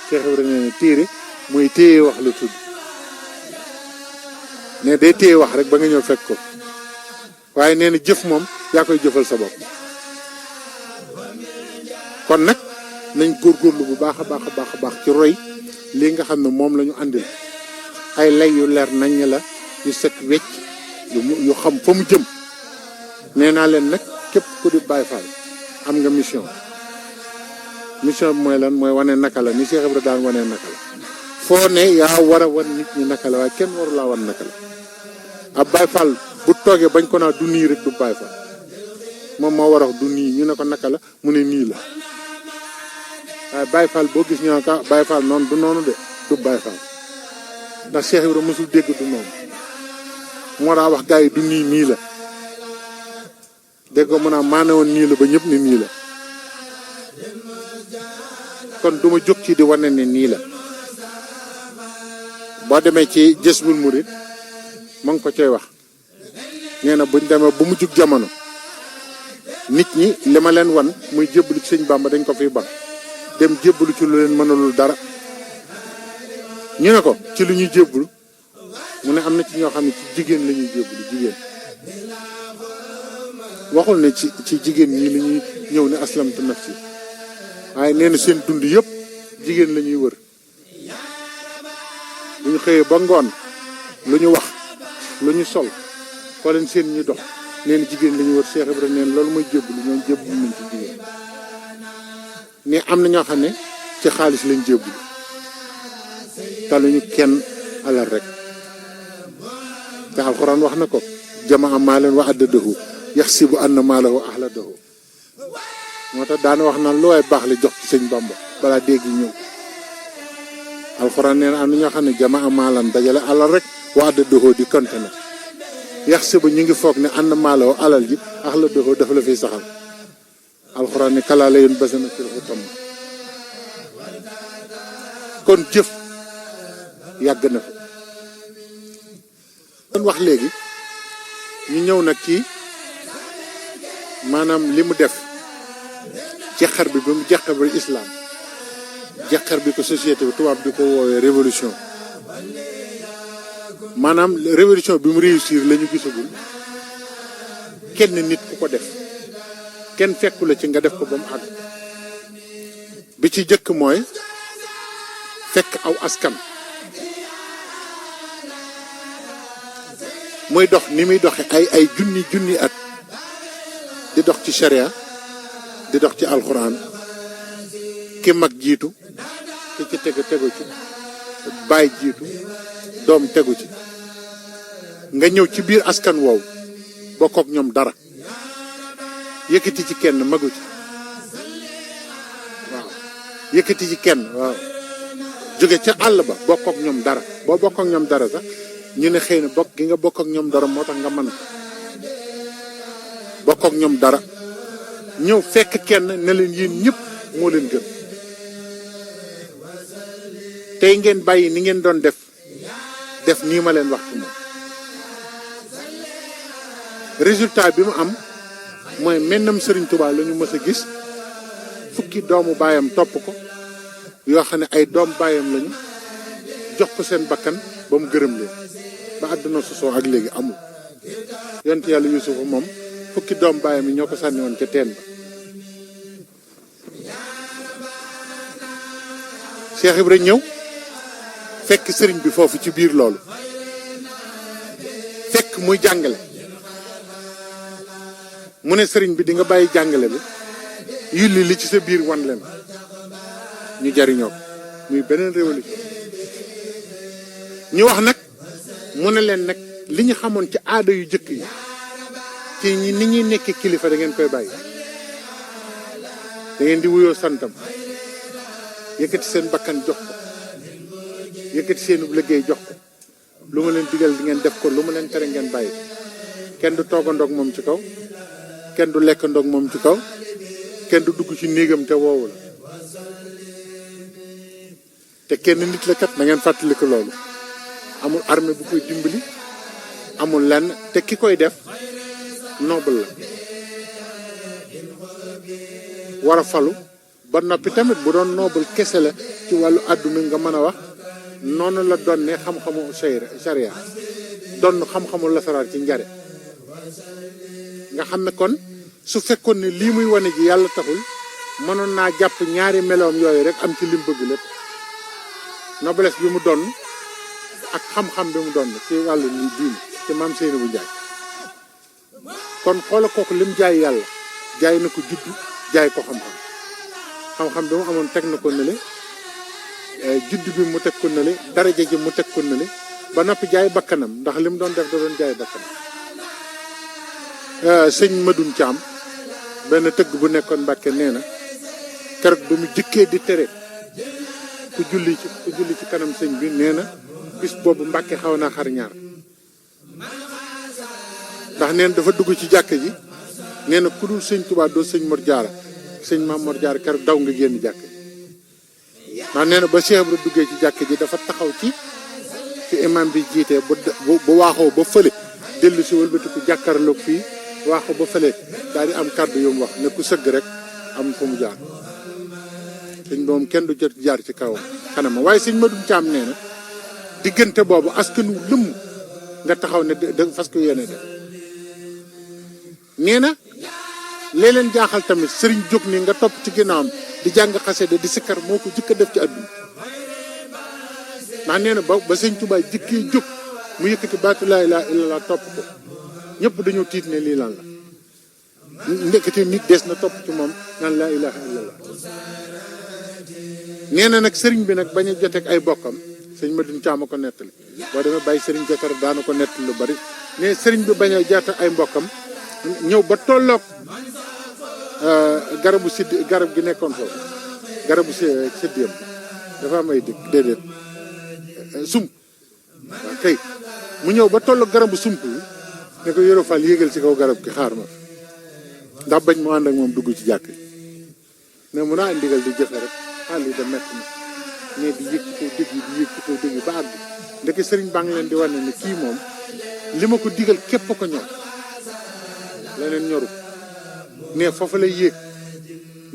Cheikh Ibrahima nee na téere mooy téye wax la tudd ne day téye wax rek ba nga ñëw fekk ko waaye nee na jëf moom yaa koy jëfal sa bopp kon nag nañ góorgóorlu bu baax a baax a baax a baax ci roy lii nga xam ne moom la ñu àndil ay lay yu leer nañ la yu set wecc yu xam fa mu jëm nee naa leen nag képp ku di Baay Faal am nga mission bi mooy lan mooy wane naka la ni Cheikh Ibrahima daan wane naka la foo ne yaa war a wan nit ñi naka la waaye kenn waru laa wan naka la ab Baay Faal bu toogee bañ ko naa du nii rek du Baay Faal moom moo war a wax du nii ñu ne ko naka la mu ne nii la waaye Baay Faal boo gis ñu ne ko Baay Faal noonu du noonu de du Baay Faal ndax Cheikh Ibrahima mosul dégg du noonu moo daa wax gars yi du nii la dégg ko mu naa maa ne woon nii la ba ñëpp ne nii la kon duma jóg ci di wane ne nii la boo demee ci Jazbul Murid ma ngi ko coy wax nee na buñ demee bu mu jug jamono nit ñi li ma leen wan muy jébbalu ci sëñ Bàmba dañ ko fiy ba dem jébbalu ci lu leen mënalul dara ñu ne ko ci lu ñuy jébbalu mu ne am na ci ñoo xam ne ci jigéen la ñuy jébbalu jigéen waxul ne ci jigéen ñi la ñuy ñëw ne aslamtu nafsi waaye nee na seen dund yëpp jigéen la ñuy wër bu ñu xëyee ba ngoon lu ñu wax lu ñu sol foo leen seen ñu dox nee na jigéen la ñuy wër Cheikh Ibrahima nee na loolu mooy jébbalu ñoom jébbalu nañ ci jigéen ne am na ñoo xam ne ci xaalis lañ jébbalu taluñu kenn alal rek te alxuraan wax na ko jamaa maalan wa addadahu yaxsibu anna maalahu axladahu moo tax daana wax naan lu waay baax la jox ci sëñ Bamba balaa dégg ñëw alxuraan nee na am na ñoo xam ne jamaa maalan dajale alal rek wa addadahu di konte na yaxsibu ñu ngi foog ne anna maalahu alal ji axladahu dafa la fiy saxal alxuraan ne kalaa la yoon basa na fil xutam kon jëf yàgg na fa kon wax léegi ñu ñëw nag ci maanaam li mu def jeexar bi ba mu jeexar bi islam jeexar bi ko société bi tubaab di ko woowee révolution maanaam révolution bi mu réussir la ñu gisagul kenn nit ku ko def kenn fekku la ci nga def ko ba mu àgg bi ci jëkk mooy fekk aw askan muy dox ni muy doxe ay junni at di dox ci sharia di dox ci alxuraan ki mag jiitu ki ci tegu ci baay jiitu doom tegu ci nga ñëw ci biir askan woowu bokk ak ñoom dara yëkkati ci kenn magu ci waaw yëkkati ci kenn waaw jóge ca àll ba bokk ak ñoom dara boo bokk ak ñoom dara sax ñu ne xëy na bokk gi nga bokk ak ñoom dara moo tax nga mën bokk ak ñoom dara ñëw fekk kenn ne leen yéen ñëpp moo leen gën tey ngeen bàyyi ni ngeen doon def nii ma leen wax ci moom résultat bi mu am mooy mennam Serigne Touba la ñu mës a gis fukki doomu baayam topp ko yoo xam ne ay doom baayam lañu jox ko seen bakkan ba mu gërëm leen ba àdduna sosoo ak léegi amul yonent yàlla Yuusufa moom fukki doom baayam yi ñoo ko sànni woon ca teen ba Cheikh Ibra ñëw fekk sëriñ bi foofu ci biir loolu fekk muy jàngale mu ne sëriñ bi di nga bàyyi jàngale bi yulli li ci sa biir wan leen ñu jariñoo ko muy beneen révolution ñu wax nag mu ne leen nag li ñu xamoon ci aada yu jëkk yi ci ni ñuy nekk kilifa da ngeen koy bàyyi da ngeen di wuyoo santam yëkkati seen bakkan jox ko yëkkati seen liggéey jox ko lu ma leen digal di ngeen def ko lu ma leen tere ngeen bàyyi kenn du toogandoog moom ci kaw kenn du lekkandoog moom ci kaw kenn du dugg ci néegam te woowu la te kenn nit la kat na ngeen fàttali ko loolu amul armée bu koy dimbali amul lenn te ki koy def noble la war a falu ba noppi tamit bu doon noble kese la ci wàllu àdduna nga mën a wax noonu la doon ne xam-xamu sharia doon xam-xamu lasaraar ci njare nga xam ne kon su fekkoon ne lii muy wane ji yàlla taxul mënoon naa jàpp ñaari meloom yooyu rek am ci lim bëgg lépp noblesse bi mu doon ak xam-xam bi mu doon ci wàllu li diine ci maam Seydou bu Njaay kon xoola kooku lim jaay yàlla jaay na ko juddu jaay ko xam-xam xam-xam bi mu amoon teg na ko nële juddu bi mu teg ko nële daraja ji mu teg ko nële ba noppi jaay bakkanam ndax li mu doon def da doon jaay bakkanam sëñ Madoune Thiam benn tëgg bu nekkoon Mbàkke nee na keroog ba mu jëkkee di tere ku julli ci kanam sëñ bi nee na bis boobu Mbàkke xaw naa xar ñaar ndax neen dafa dugg ci jàkk ji nee na ku dul sëñ Tuubaa doo sëñ Mor Jaara sëñ Maam Mor Jaara keroog daw nga génn jàkk ji ndax nee na ba Cheikh Ibra duggee ci jàkk ji dafa taxaw ci imam bi jiitee bu waaxoo ba fële dellu si wëlbatiku jàkkaarloog fii waaxoo ba fële daal di am kàddu yu mu wax ne ku sëgg rek am fu mu jaar sëñ moom kenn du jot jaar ci kaw kanama waaye sëñ Madoune Thiam nee na diggante boobu askanu lëmm nga taxaw ne da fas ko yéene def nee na lee leen jaaxal tamit sëriñ jóg ni nga topp ci ginnaawam di jàng xasida di sikkar moo ko jëkk a def ci àdduna ndax nee na ba sëñ Tuubaa jëkkee jóg mu yëkkati baatu laa ilaaha illallaah topp ko ñëpp dañoo tiit ne lii lan la ndekete nit des na topp ci moom naan laa ilaaha illallaah nee na nag sëriñ bi nag bañ a joteeg ay bokkam sëñ Madoune Thiam a ko nettali boo demee bàyyi sëriñ jotar daana ko nettali lu bari ne sëriñ bi bañ a jote ay mbokkam ñëw ba tolloog garabu sidd garab gi nekkoon foofu garabu siddiyam dafa am ay dëkk déedéet sump waaw kay mu ñëw ba tolloog garabu sump bi ne ko Yoro Fall yéegal ci kaw garab gi xaar ma ndax bañ mu ànd ak moom dugg ci jàkk ne mun naa ndigal di jëfe rek xaal yi da metti na mais di yëg ci kaw dëgg yi di yëg ci kaw dëgg yi ba àgg ndeke sëriñ baa ngi leen di wane ne kii moom li ma ko digal képp ko ñor leneen ñoru ne foofu lay yéeg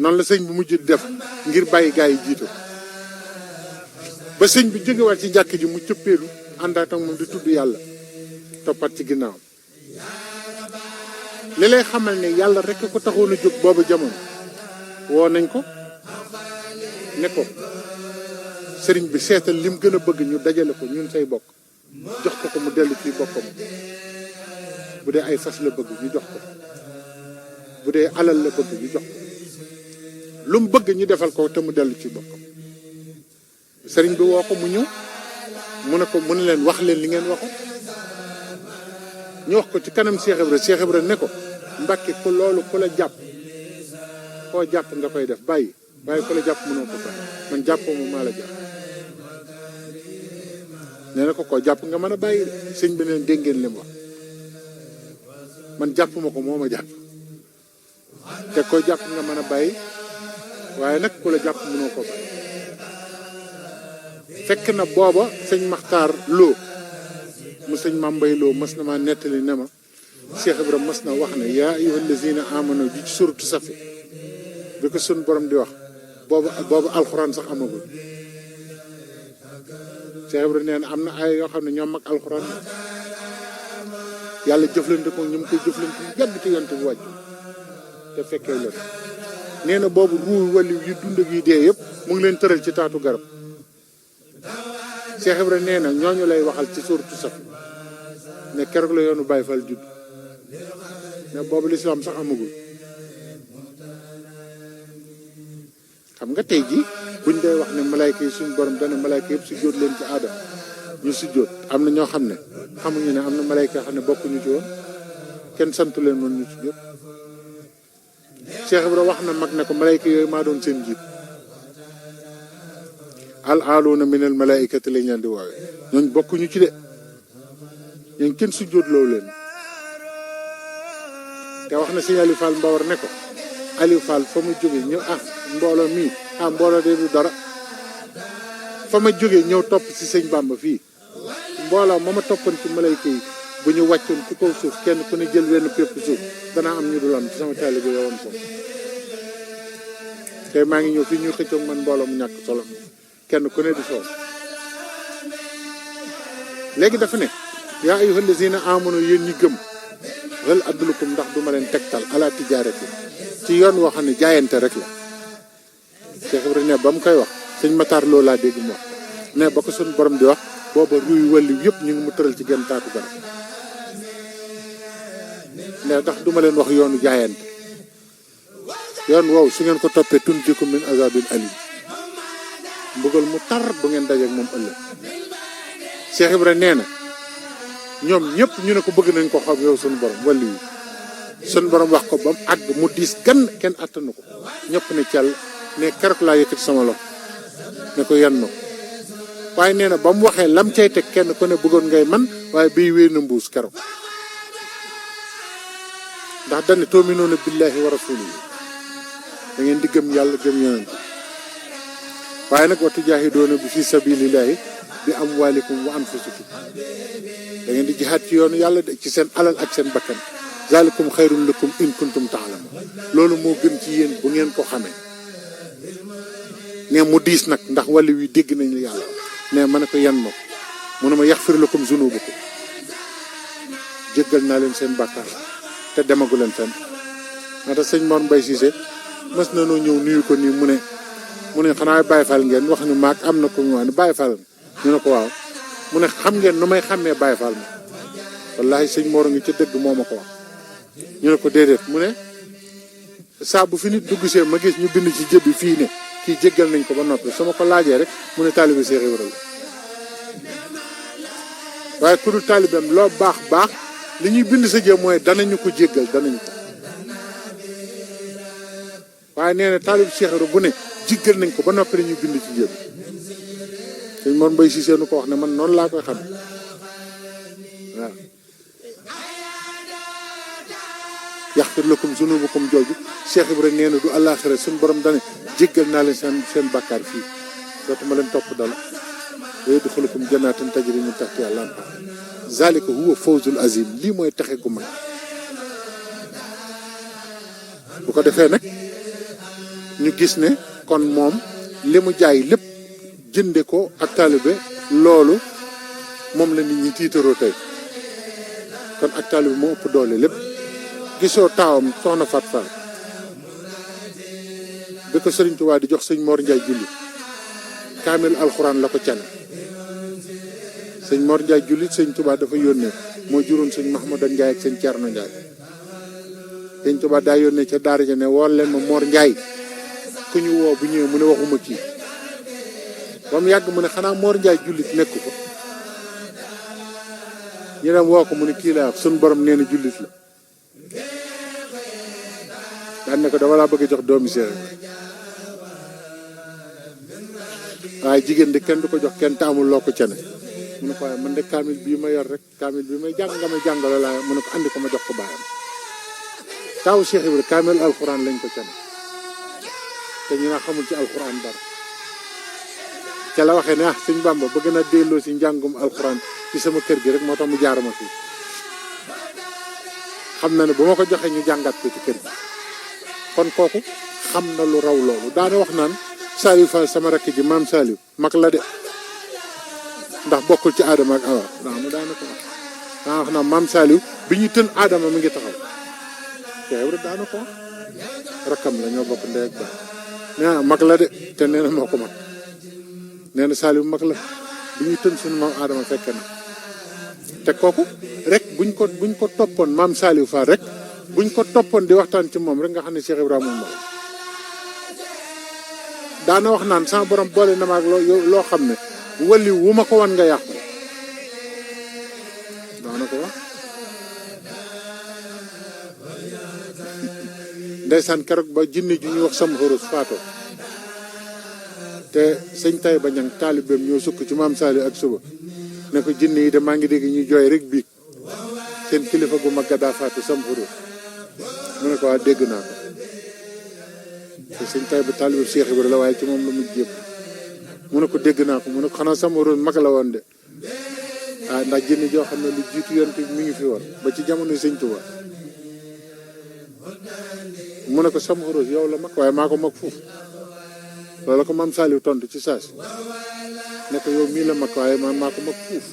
noonu la sëñ bi mujj def ngir bàyyi gaa yi jiitu ba sëñ bi jógewaat ci jàkk ji mu cëppeelu àndaat ak moom di tudd yàlla toppat ci ginnaawam li lay xamal ne yàlla rek ko taxoon a jóg boobu jamono woo nañ ko ne ko sëriñ bi seetal lim gën a bëgg ñu dajale ko ñun say bokk jox ko mu dellu ci bokkam. bu dee ay fas la bëgg ñu jox ko bu dee alal la bëgg ñu jox ko lu mu bëgg ñu defal ko te mu dellu ci bokkam. sëriñ bi woo ko mu ñëw mu ne leen wax leen li ngeen waxoon ñu wax ko ci kanam Cheikh Ibra ne ko Mbàkke ko loolu ku la jàpp koo jàpp nga koy def bàyyi ku la jàpp mënoo ko bàyyi man jàppoo ma maa la jàpp. nee na ko koo jàpp nga mën a bàyyi de sëñ bi neen dégg ngeen li mu wax man jàpp ma ko moo ma jàpp te koo jàpp nga mën a bàyyi waaye nag ku la jàpp mënoo ko bàyyi. fekk na booba sëñ Maxtaar Lo mu sëñ Mambay Lo mas na ma nettali ne ma Cheikh Ibrahima mas na wax ne yaa ayyuhal lazina amanu ji ci suratu Safi bi ko sun borom di wax booba alxuraan sax amagul. Cheikh Ibrahima nee na am na ay yoo xam ne ñoom mag alxuraan yàlla jëflante ko ñu ngi koy jëflante yàgg te yonte bu wàcc te fekkee leen. nee na boobu ruu wali yu dund ak yi dee yëpp mu ngi leen tëral ci taatu garab. Cheikh Ibrahima nee na ñooñu lay waxal ci suuratu Safi ne keroog la yoonu Baye Fall judd ne boobu lislaam sax amagul. xam nga tey ji buñ dee wax ne malayka yi suñu borom dana malayka yëpp si jóot leen ci aadama ñu si jóot am na ñoo xam ne xamuñu ne am na malayka yoo xam ne bokkuñu ci woon kenn santu leen woon ñu si jóot. Cheikh Ibrahima wax na mag ne ko malayka yooyu maa doon seen jiit al aaluuna minal malaykati lañ leen di woowee ñooñ bokkuñu ci de ñooñ kenn su jóot loolu leen. te wax na sëñ Aliou Fall Mbawar ne ko Aliou Fall fa ma jógee ñëw mbooloo mii mbooloo de du dara fa ma jógee ñëw topp ci sëñ Bamba fii mbooloo ma ma toppoon ci malayka yi bu ñu wàccoon ci kaw suuf kenn ku ne jël wenn pépp suuf danaa am ñu dul am ci sama taalibe bi yowoon foofu. te maa ngi ñëw fii ñuy xëccoog man mbooloo mu ñàkk solo kenn ku ne di soow. léegi dafa ne yaa ayyuhal lazina amanu yéen ñi gëm hal adullukum ndax duma leen tegtal ala tijaarati ci yoon woo xam ne jaayante rek la. Cheikh Ibrahima ne ba mu koy wax sëñ Matar Lo laa dégg mu wax ne ba ko suñu borom di wax booba ruy wàllu yëpp ñu ngi mu tëral ci genn taatu garab ne ndax duma leen wax yoonu jaayante yoon woowu su ngeen ko toppee tunjikum min azabin alim mbugal mu tar bu ngeen dajeek moom ëllëg. Cheikh Ibrahima nee na ñoom ñëpp ñu ne ko bëgg nañ ko xam yow suñu borom wàllu yi suñu borom wax ko ba mu àgg mu diis gan kenn attanu ko ñëpp ne càll ne keroog laa yëkkati sama loxo ne ko yan na ko waaye nee na ba mu waxee lam cay teg kenn ku ne bëggoon ngay man waaye bii wéy na mbuus keroog ndax dañ ne tu'minuuna billaahi wa rasuulihi da ngeen di gëm yàlla gëm yonent waaye nag wa tujaahiduuna bi fi sabiilillaahi bi amwaalikum wa anfusikum da ngeen di jihaad ci yoonu yàlla ci seen alal ak seen bakkan zaalikum xayrun lakum in kuntum ta'lamuun loolu moo gën ci yéen bu ngeen ko xamee. ne mu diis nag ndax wàllu wi dégg nañu yàlla ne ma ne ko yan ma ko mu ne ma yaxfir lakum zunuubakum jéggal naa leen seen bàkkaar te demagu leen fenn. moo tax sëñ Mor Mbaye Cissé mas na noo ñëw nuyu ko nii mu ne xanaa Baye Fall ngeen wax ñu maag am na ko mu wax ne Baye Fall ñu ne ko waaw mu ne xam ngeen nu may xàmmee Baye Fall ma wallaahi sëñ Mor ngi ci dëgg moo ma ko wax ñu ne ko déedéet mu ne saa bu fi nit dugg see ma gis ñu bind ci jëbbi fii ne kii jéggal nañ ko ba noppi su ma ko laajee rek mu ne taalibe Cheikh Ibrahima waaye ku dul taalibeem loo baax baax li ñuy bind sa jë mooy danañu ko jéggal danañu ko waaye nee na taalibe Cheikh Ibrahima bu ne jéggal nañ ko ba noppi la ñuy bind ci jëb sëñ Mor Mbaye Cissé nu ko wax ne man noonu laa koy xam waaw yaxfir lakum zunubakum jooju Cheikh Ibrahima nee na du àllaaxira suñu borom dane jéggal naa leen seen bàkkaar fii dootuma leen topp dal wa yudxilukum jannatin tajri min tahtiha al-anhar zalika huwa fawzul azim lii mooy texe gu mag. bu ko defee nag ñu gis ne kon moom li mu jaay lépp jënde ko ak taalibe loolu moom la nit ñi tiitaroo tey kon ak taalibe moo ëpp doole lépp. gisoo taawam soxna Fat Fall bi ko Sëriñ Tuubaa di jox sëñ Mor Ndiaye julli kaamil alxuraan la ko cane sëñ Mor Ndiaye jullit sëñ Touba dafa yónnee moo juróon sëñ Mahmoudan Ndiaye ak sëñ Thierno Ndiaye sëñ Touba daa yónnee ca daara ja ne wool leen ma Mor Ndiaye ku ñu woo bu ñëwee mu ne waxuma kii ba mu yàgg mu ne xanaa Mor Ndiaye jullit nekku ko ñu dem woo ko mu ne kii laa wax suñu borom nee na jullit la daan ne ko dama laa bëgg a jox doomi Seex waaye jigéen di kenn du ko jox kenn te amul loo ko cane mu ne ko waaye man de kaamil bii ma yor rek kaamil bi may jàng nga may jàngalo laa mu ne ko andi ko ma jox ko baayam taaw Cheikh Ibra kaamil alxuraan lañ ko cane te ñu naa xamul ci alxuraan dara ca la waxee ne sëñ Bamba bëgg na delloo si njàngum alxuraan ci sama kër gi rek moo tax mu jaarama fii xam na ne bu ma ko joxee ñu jàngat ko ci kër gi kon kooku xam na lu raw loolu daana wax naan Saliou Fall sama rakk ji maam Saliou mag la de ndax bokkul ci Adama ak Awa daana ko wax daana wax naan maam Saliou bi ñu tën Adama mi ngi taxaw Cheikh Ibra daana ko wax rakkam la ñoo bokk ndey ak baay nee na mag la de te nee na moo ko mag nee na Saliou mag la bi ñuy tën suñu maam Adama fekke na te kooku rek buñ ko toppoon maam Saliou Fall rek buñ ko toppoon di waxtaan ci moom rek nga xam ne Cheikh Ibrahima moom daana wax naan sama borom boole na ma ak loo xam ne wali wu ma ko wan nga yàqu daana ko wax ndeysaan keroog ba jinne ju ñuy wax sam xorus faato te sëñ tay ba ñang taalibeem ñoo sukk ci maam Saliou ak suba ne ko jinne yi de maa ngi dégg ñuy jooy rek biig seen kilifa gu mag daa faatu sam xorus mu ne ko waa dégg naa ko te sëñ tay ba taalibeem Cheikh Ibra la waaye ci moom la mujj yëpp mu ne ko dégg naa ko mu ne ko xanaa sam xorus mag la woon de ndax jinne joo xam ne lu jiitu yoon te mi ngi fi woon ba ci jamono sëñ Tuba mu ne ko sam xorus yow la mag waaye maa ko mag foofu loolu ko maam Saliou tontu ci saas ne ko yow mii la mag waaye maa ko mag fuuf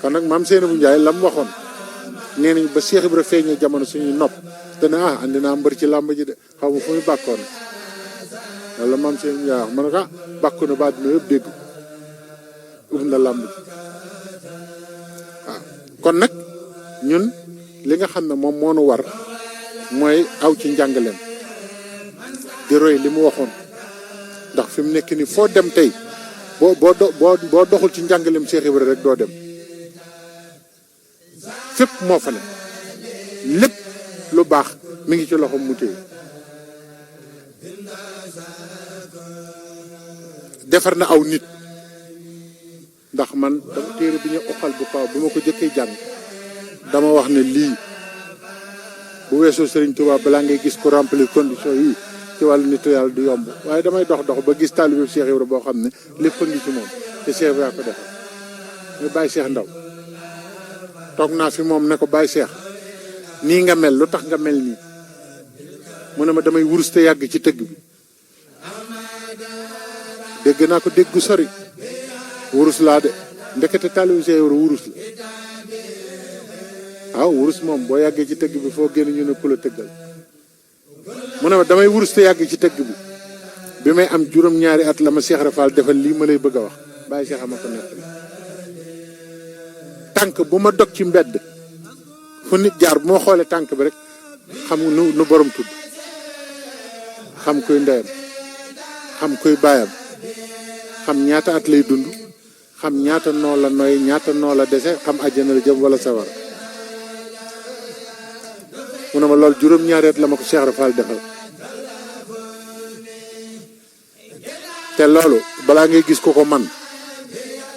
kon nag maam Seynabou Ndiaye la mu waxoon nee nañ ba Cheikh Ibra feeñee jamono suñuy nopp dana andi naa mbër ci làmb ji de xaw ma fu muy bàkkoon wala maam Seynabou Ndiaye wax ma ne ko bàkku na ba àdduna yëpp dégg ub na làmb ji waaw kon nag ñun li nga xam ne moom moo nu war mooy aw ci njàngaleem di roy li mu waxoon ndax fi mu nekk ni foo dem tey boo doxul ci njàngaleem Cheikh Ibra rek doo dem fépp moo fa ne lépp lu baax mi ngi ci loxoom mu téye defar na aw nit ndax man dama téere bi ñu oqal bu kaw bi ma ko jëkkee jàng dama wax ne lii bu weesoo Serigne Touba balaa ngay gis ko remplir condition yi ci wàllu nitu yàlla du yomb waaye damay dox ba gis taalibe Cheikh Ibra boo xam ne lépp a ngi ci moom te Cheikh Ibra ko defal ñu bàyyi Cheikh Ndaw toog naa fi moom ne ko bàyyi Cheikh nii nga mel lu tax nga mel nii mu ne ma damay wurus te yàgg ci tëgg bi dégg naa ko dégg gu sori wurus laa de ndekete taalibe Cheikh Ibra wurus la waaw wurus moom boo yàggee ci tëgg bi foo génn ñu ne ku la tëggal mu ne ma damay wurus te yàgg ci tëgg bi may am juróom-ñaari at la ma Cheikh Rafal defal lii ma lay bëgg a wax bàyyi Cheikh ama ko nekk tànk bu ma dog ci mbedd fu nit jaar bu ma xoolee tànk bi rek xam nu borom tudd xam koy ndeyam xam koy baayam xam ñaata at lay dund xam ñaata noo la noy ñaata noo la dese xam àjjana la jëm wala sawara mu ne ma loolu juróom-ñaari at la ma ko Cheikh Rafal defal te loolu balaa ngay gis ko man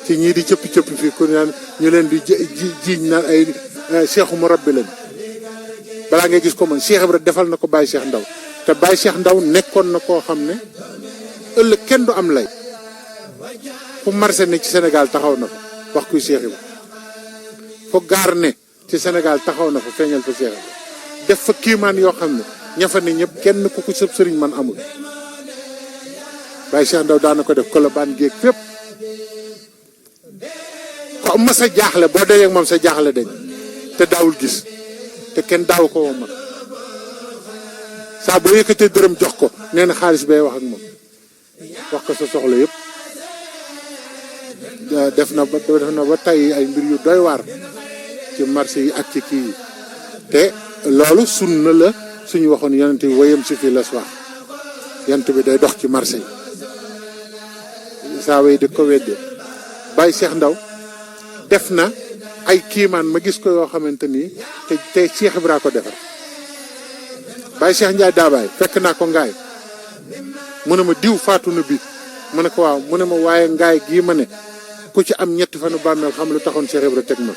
ci ñii di cëppi fii ku naan ñu leen di jiiñ naan ay Cheikhu Murabbi lañ balaa ngay gis ko man Cheikh Ibra defal na ko Baye Cheikh Ndaw te Baye Cheikh Ndaw nekkoon na koo xam ne ëllëg kenn du am lay fu marché ne ci Sénégal taxaw na fa wax kuy Cheikh Ibra fu gaar ne ci Sénégal taxaw na fa feeñal fa Cheikh Ibra def fa kiimaan yoo xam ne ña fa ne ñëpp kenn ku ko sëb sëriñ man amul Baye Cheikh Ndaw daana ko def Colobane géeg fépp ko ma sa jaaxle boo dajee ak moom sa jaaxle dañ te daawul gis te kenn daaw ko woo mag saa boo yëkkatee dërëm jox ko nee na xaalis bay wax ak moom wax ko sa soxla yëpp def na ba tey ay mbir yu doy waar ci marché yi ak ci kii yi te loolu sunna la suñu waxoon yonent bi wayam si fii las wax yonent bi day dox ci marché yi saa way di ko weddee Baye Cheikh Ndaw def na ay kiimaan ma gis ko yoo xamante ni te Cheikh Ibra ko defar Baye Cheikh Ndiaye daabaay fekk naa ko ngaay mu ne ma diw faatu na bi mu ne ko waaw mu ne ma waaye ngaay gii ma ne ku ci am ñetti fanu bàmmeel xam lu taxoon Cheikh Ibra teg ma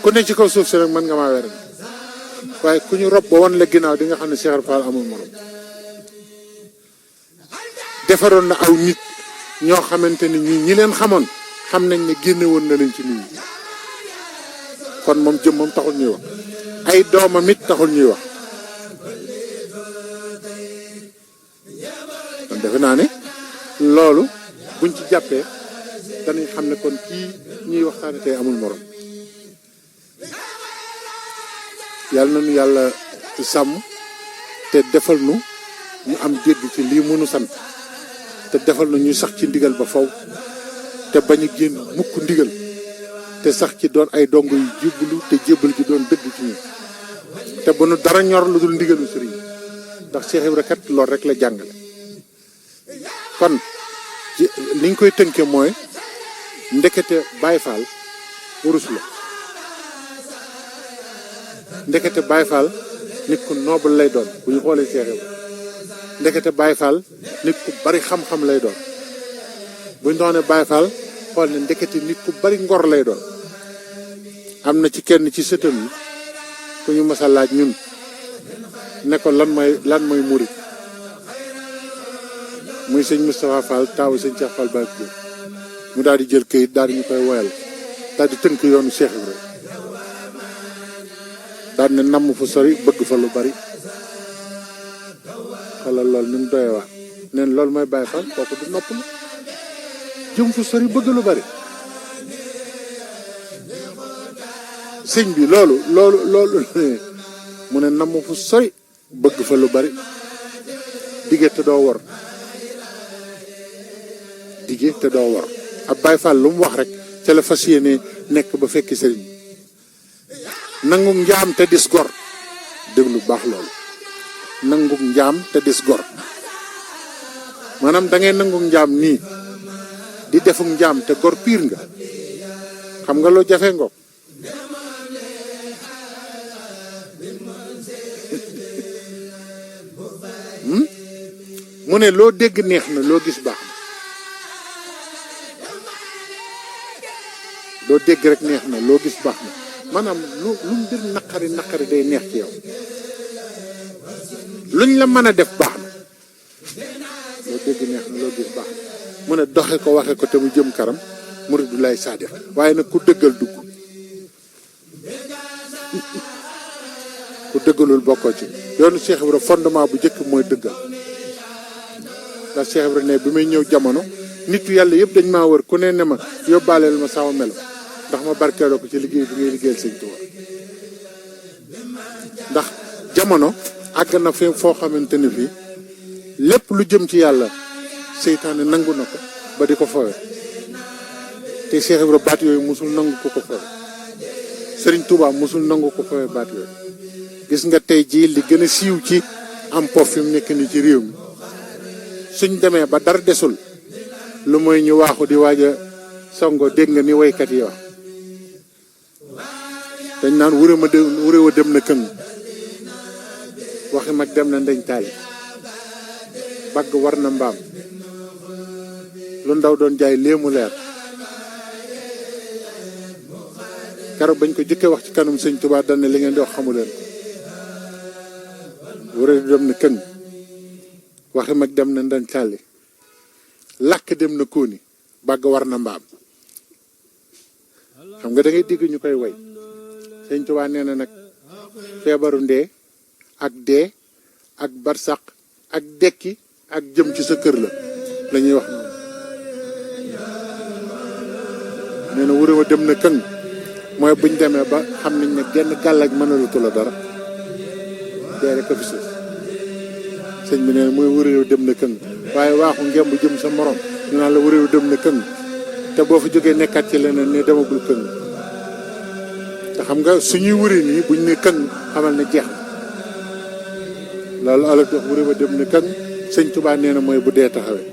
ku ne ci kaw suuf si rek mën nga maa wér waaye ku ñu rob ba woon la ginnaaw di nga xam ne Cheikh Ibra Fall amul morom defaroon na aw nit ñoo xamante ni ñi leen xamoon xam nañ ne génne woon na leen ci nit ñi kon moom jëmmam taxul ñuy wax ay doomam it taxul ñuy wax kon defe naa ne loolu buñ ci jàppee danañ xam ne kon kii ñuy waxtaane tey amul morom yàlla nañu yàlla sàmm te defal nu ñu am dégg ci lii mënu sant te defal na ñu sax ci ndigal ba faw te bañ a génn mukk ndigal te sax ci doon ay dong yu jébbalu te jébbal gi doon dëgg ci ñu te bu nu dara ñor lu dul ndigalu sëriñ ndax Cheikh Ibra kat loolu rek la jàngale kon li ñu koy tënke mooy ndekete Baye Fall urus la ndekete Baye Fall nit ku noble lay doon bu ñu xoolee Cheikh Ibra ndekete Baye Fall nit ku bari xam-xam lay doon bu ñu doonee Baye Fall xool ne ndekete nit ku bari ngor lay doon am na ci kenn ci sëtam yi ku ñu mës a laaj ñun ne ko lan mooy murit muy sëñ Moustapha Fall taawu sëñ Cheikh Fall Baye Diop mu daal di jël këyit daal di ñu koy woyal daal di tënk yoonu Cheikh Ibra daal ne namm fu sori bëgg fa lu bari xoolal loolu ni mu doyee wax neen loolu mooy Baye Fall kooku du nopp la jëm fu sori bëgg lu bari sëñ bi loolu mu ne namm fu sori bëgg fa lu bari dige te doo wor dige te doo wor ab Baye Fall lu mu wax rek ca la fas yéene nekk ba fekki sëriñ nangu njaam te dis gor déglu baax loolu nangu njaam te dis gor maanaam da ngay nangu njaam nii di defu njaam te gor piir nga xam nga loo jafe ngoog mu ne loo dégg neex na loo gis baax na loo dégg rek neex na loo gis baax na maanaam lu mbir naqari day neex ci yow luñ la mën a def baax na loo dégg neex na loo gis baax na mu ne doxe ko waxe ko te mu jëm karam murid lay saadix waaye nag ku dëggal dugg ku dëggalul bokkoo ci yoonu Cheikh Ibra fondement bu njëkk mooy dëggal ndax Cheikh Ibra ne bi may ñëw jamono nitu yàlla yëpp dañ maa wër ku ne ma yóbbaaleel ma sama melo ndax ma barkeeloo ko ci liggéey bi ngay liggéeyal Sëñ Tuubaa ndax jamono àgg na fi foo xamante ni fii lépp lu jëm ci yàlla seytaane nangu na ko ba di ko fowe te Cheikh Ibra baat yooyu musul nangu ko fowe Sëriñ Tuubaa musul nangu ko fowe baat yooyu gis nga tey jii li gën a siiw ci am po fi mu nekk nii ci réew mi suñ demee ba dara desul lu mooy ñu waaxu di waaj a songo dégg nga ni waykat yi wax dañ naan wuré wa dem na këng waxi mag dem na ndeñ taali bagg war na mbaam lu ndaw doon jaay léemu leer keroog bañ ko jëkkee wax ci kanam Sëñ Tuubaa dana li ngeen di wax xamu leen wuré dem na këng waxi mag dem na ndeñ taali làkk dem na kóoni bagg war na mbaam xam nga da ngay dégg ñu koy way Sëñ Tuubaa nee na nag feebaru ndee ak dee ak barsaq ak dekki ak jëm ci sa kër la ñuy wax noonu nee na wuré wa dem na këng mooy buñ demee ba xam nañ ne genn gàllaaj mënalatu la dara dee rek a fi suuf sëñ bi nee na mooy wëréew dem na këng waaye waaxu ngemb jëm sa morom ñu naan la wëréew dem na këng te boo fa jógee nekkaat ci leneen ne demagul këng te xam nga suñuy wëree nii buñ ne këng xamal ne jeex na loolu olof dox wëréew dem na këng sëñ Tuubaa nee na mooy bu dee taxawee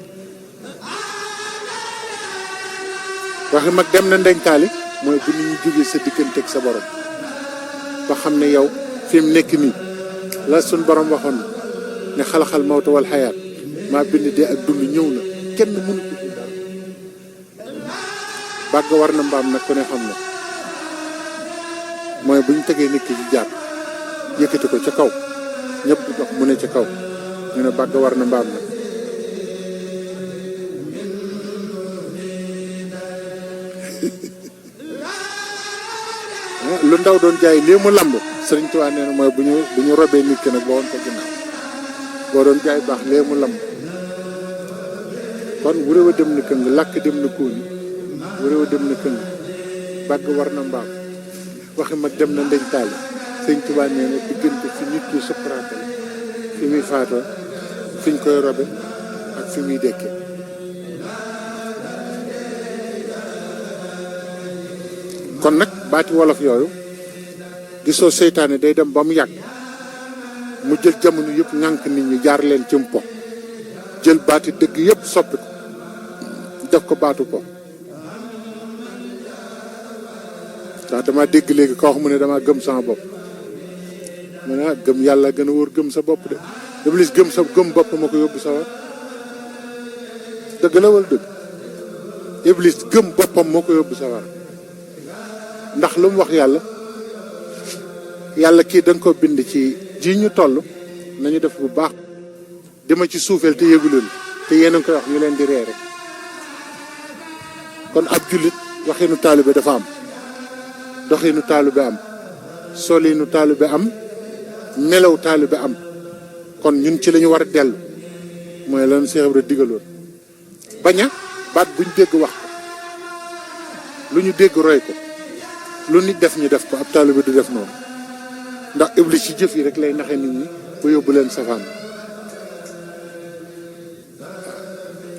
waxi mag dem na ndenkaali mooy bu nit ñi jógee sa diggante ak sa borom ba xam ne yow fi mu nekk nii la suñ borom waxoon ne xalaxal mawta wal xayaat maa bind dee ak dund ñëw na kenn mënu ko ci daal bàgg war na mbaam nag ku ne xam na mooy bu ñu tegee nit ki ci jaar yëkkati ko ca kaw ñëpp di dox mu ne ca kaw ñu ne bàgg war na mbaam nag lu ndaw doon jaay lii mu lamb Sëriñ Tuubaa nee na mooy bu ñu robee nit ki nag boo woon ko ginnaaw boo doon jaay baax lee mu lamb kon wuréw a dem na këng làkk dem na kóoni wuréw a dem na këng bàgg war na mbaam waxi mag dem na ndeñ taali Sëriñ Tuubaa nee na diggante fi nit ki sukkuraatal fi muy faatoo fi ñu koy robe ak fi muy dekkee kon nag baati wolof yooyu gisoo seytaane day dem ba mu yàgg mu jël jamono yëpp ŋànk nit ñi jaar leen ci mpo jël baati dëgg yëpp soppi ko def ko baatu po ndax dama dégg léegi ko wax mu ne dama gëm sama bopp mu ne gëm yàlla gën a wóor gëm sa bopp de Iblis gëm bopp ma ko yóbbu sa war dëgg la wala dëgg Iblis gëm boppam moo ko yóbbu sa war ndax lu mu wax yàlla kii da nga ko bind ci ji ñu toll nañu def bu baax dima ci suufeel te yëguleen te yéen a ngi koy wax ñu leen di ree rek kon ab jullit waxinu taalibe dafa am doxinu taalibe am solinu taalibe am melaw taalibe am kon ñun ci lañu war a dellu mooy lan Cheikh Ibra digaloon baña baat buñ dégg wax ko lu ñu dégg roy ko lu nit def ñu def ko ab taalibe du def noonu ndax Iblis ci jëf yi rek lay naxe nit ñi ba yóbbu leen safaan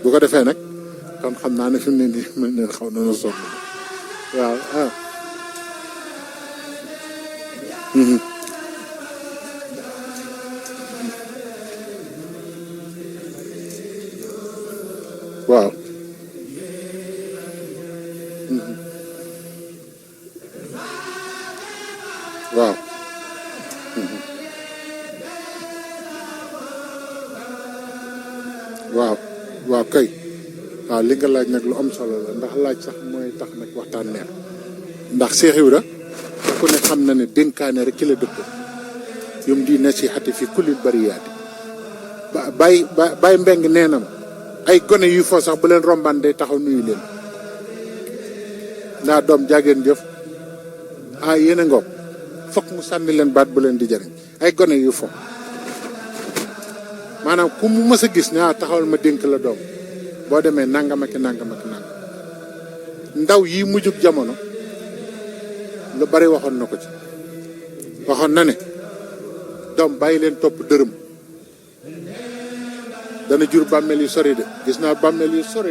bu ko defee nag kon xam naa ne fi mu ne nii mel neen xaw na sonn waaw waaw waaw waaw waaw kay waaw li nga laaj nag lu am solo la ndax laaj sax mooy tax nag waxtaan neex ndax Cheikh Ibra ku ne xam na ne dénkaane rek ci la dëkk yum di nasihati fi kullil bariyaati bay mbeng nee na ma ay gone yu foo sax bu leen rombaan day taxaw nuyu leen ndaa doom jaageen jëf yéen a ngoog fokk mu sànni leen baat bu leen di jëriñ ay gone yu fo maanaam ku mu mës a gis ne taxawal ma dénk la doom boo demee nangam ak nangam ndaw yi mujjug jamono lu bari waxoon na ko ci waxoon na ne doom bàyyi leen topp dërëm dana jur bàmmeel yu sori de gis naa bàmmeel yu sori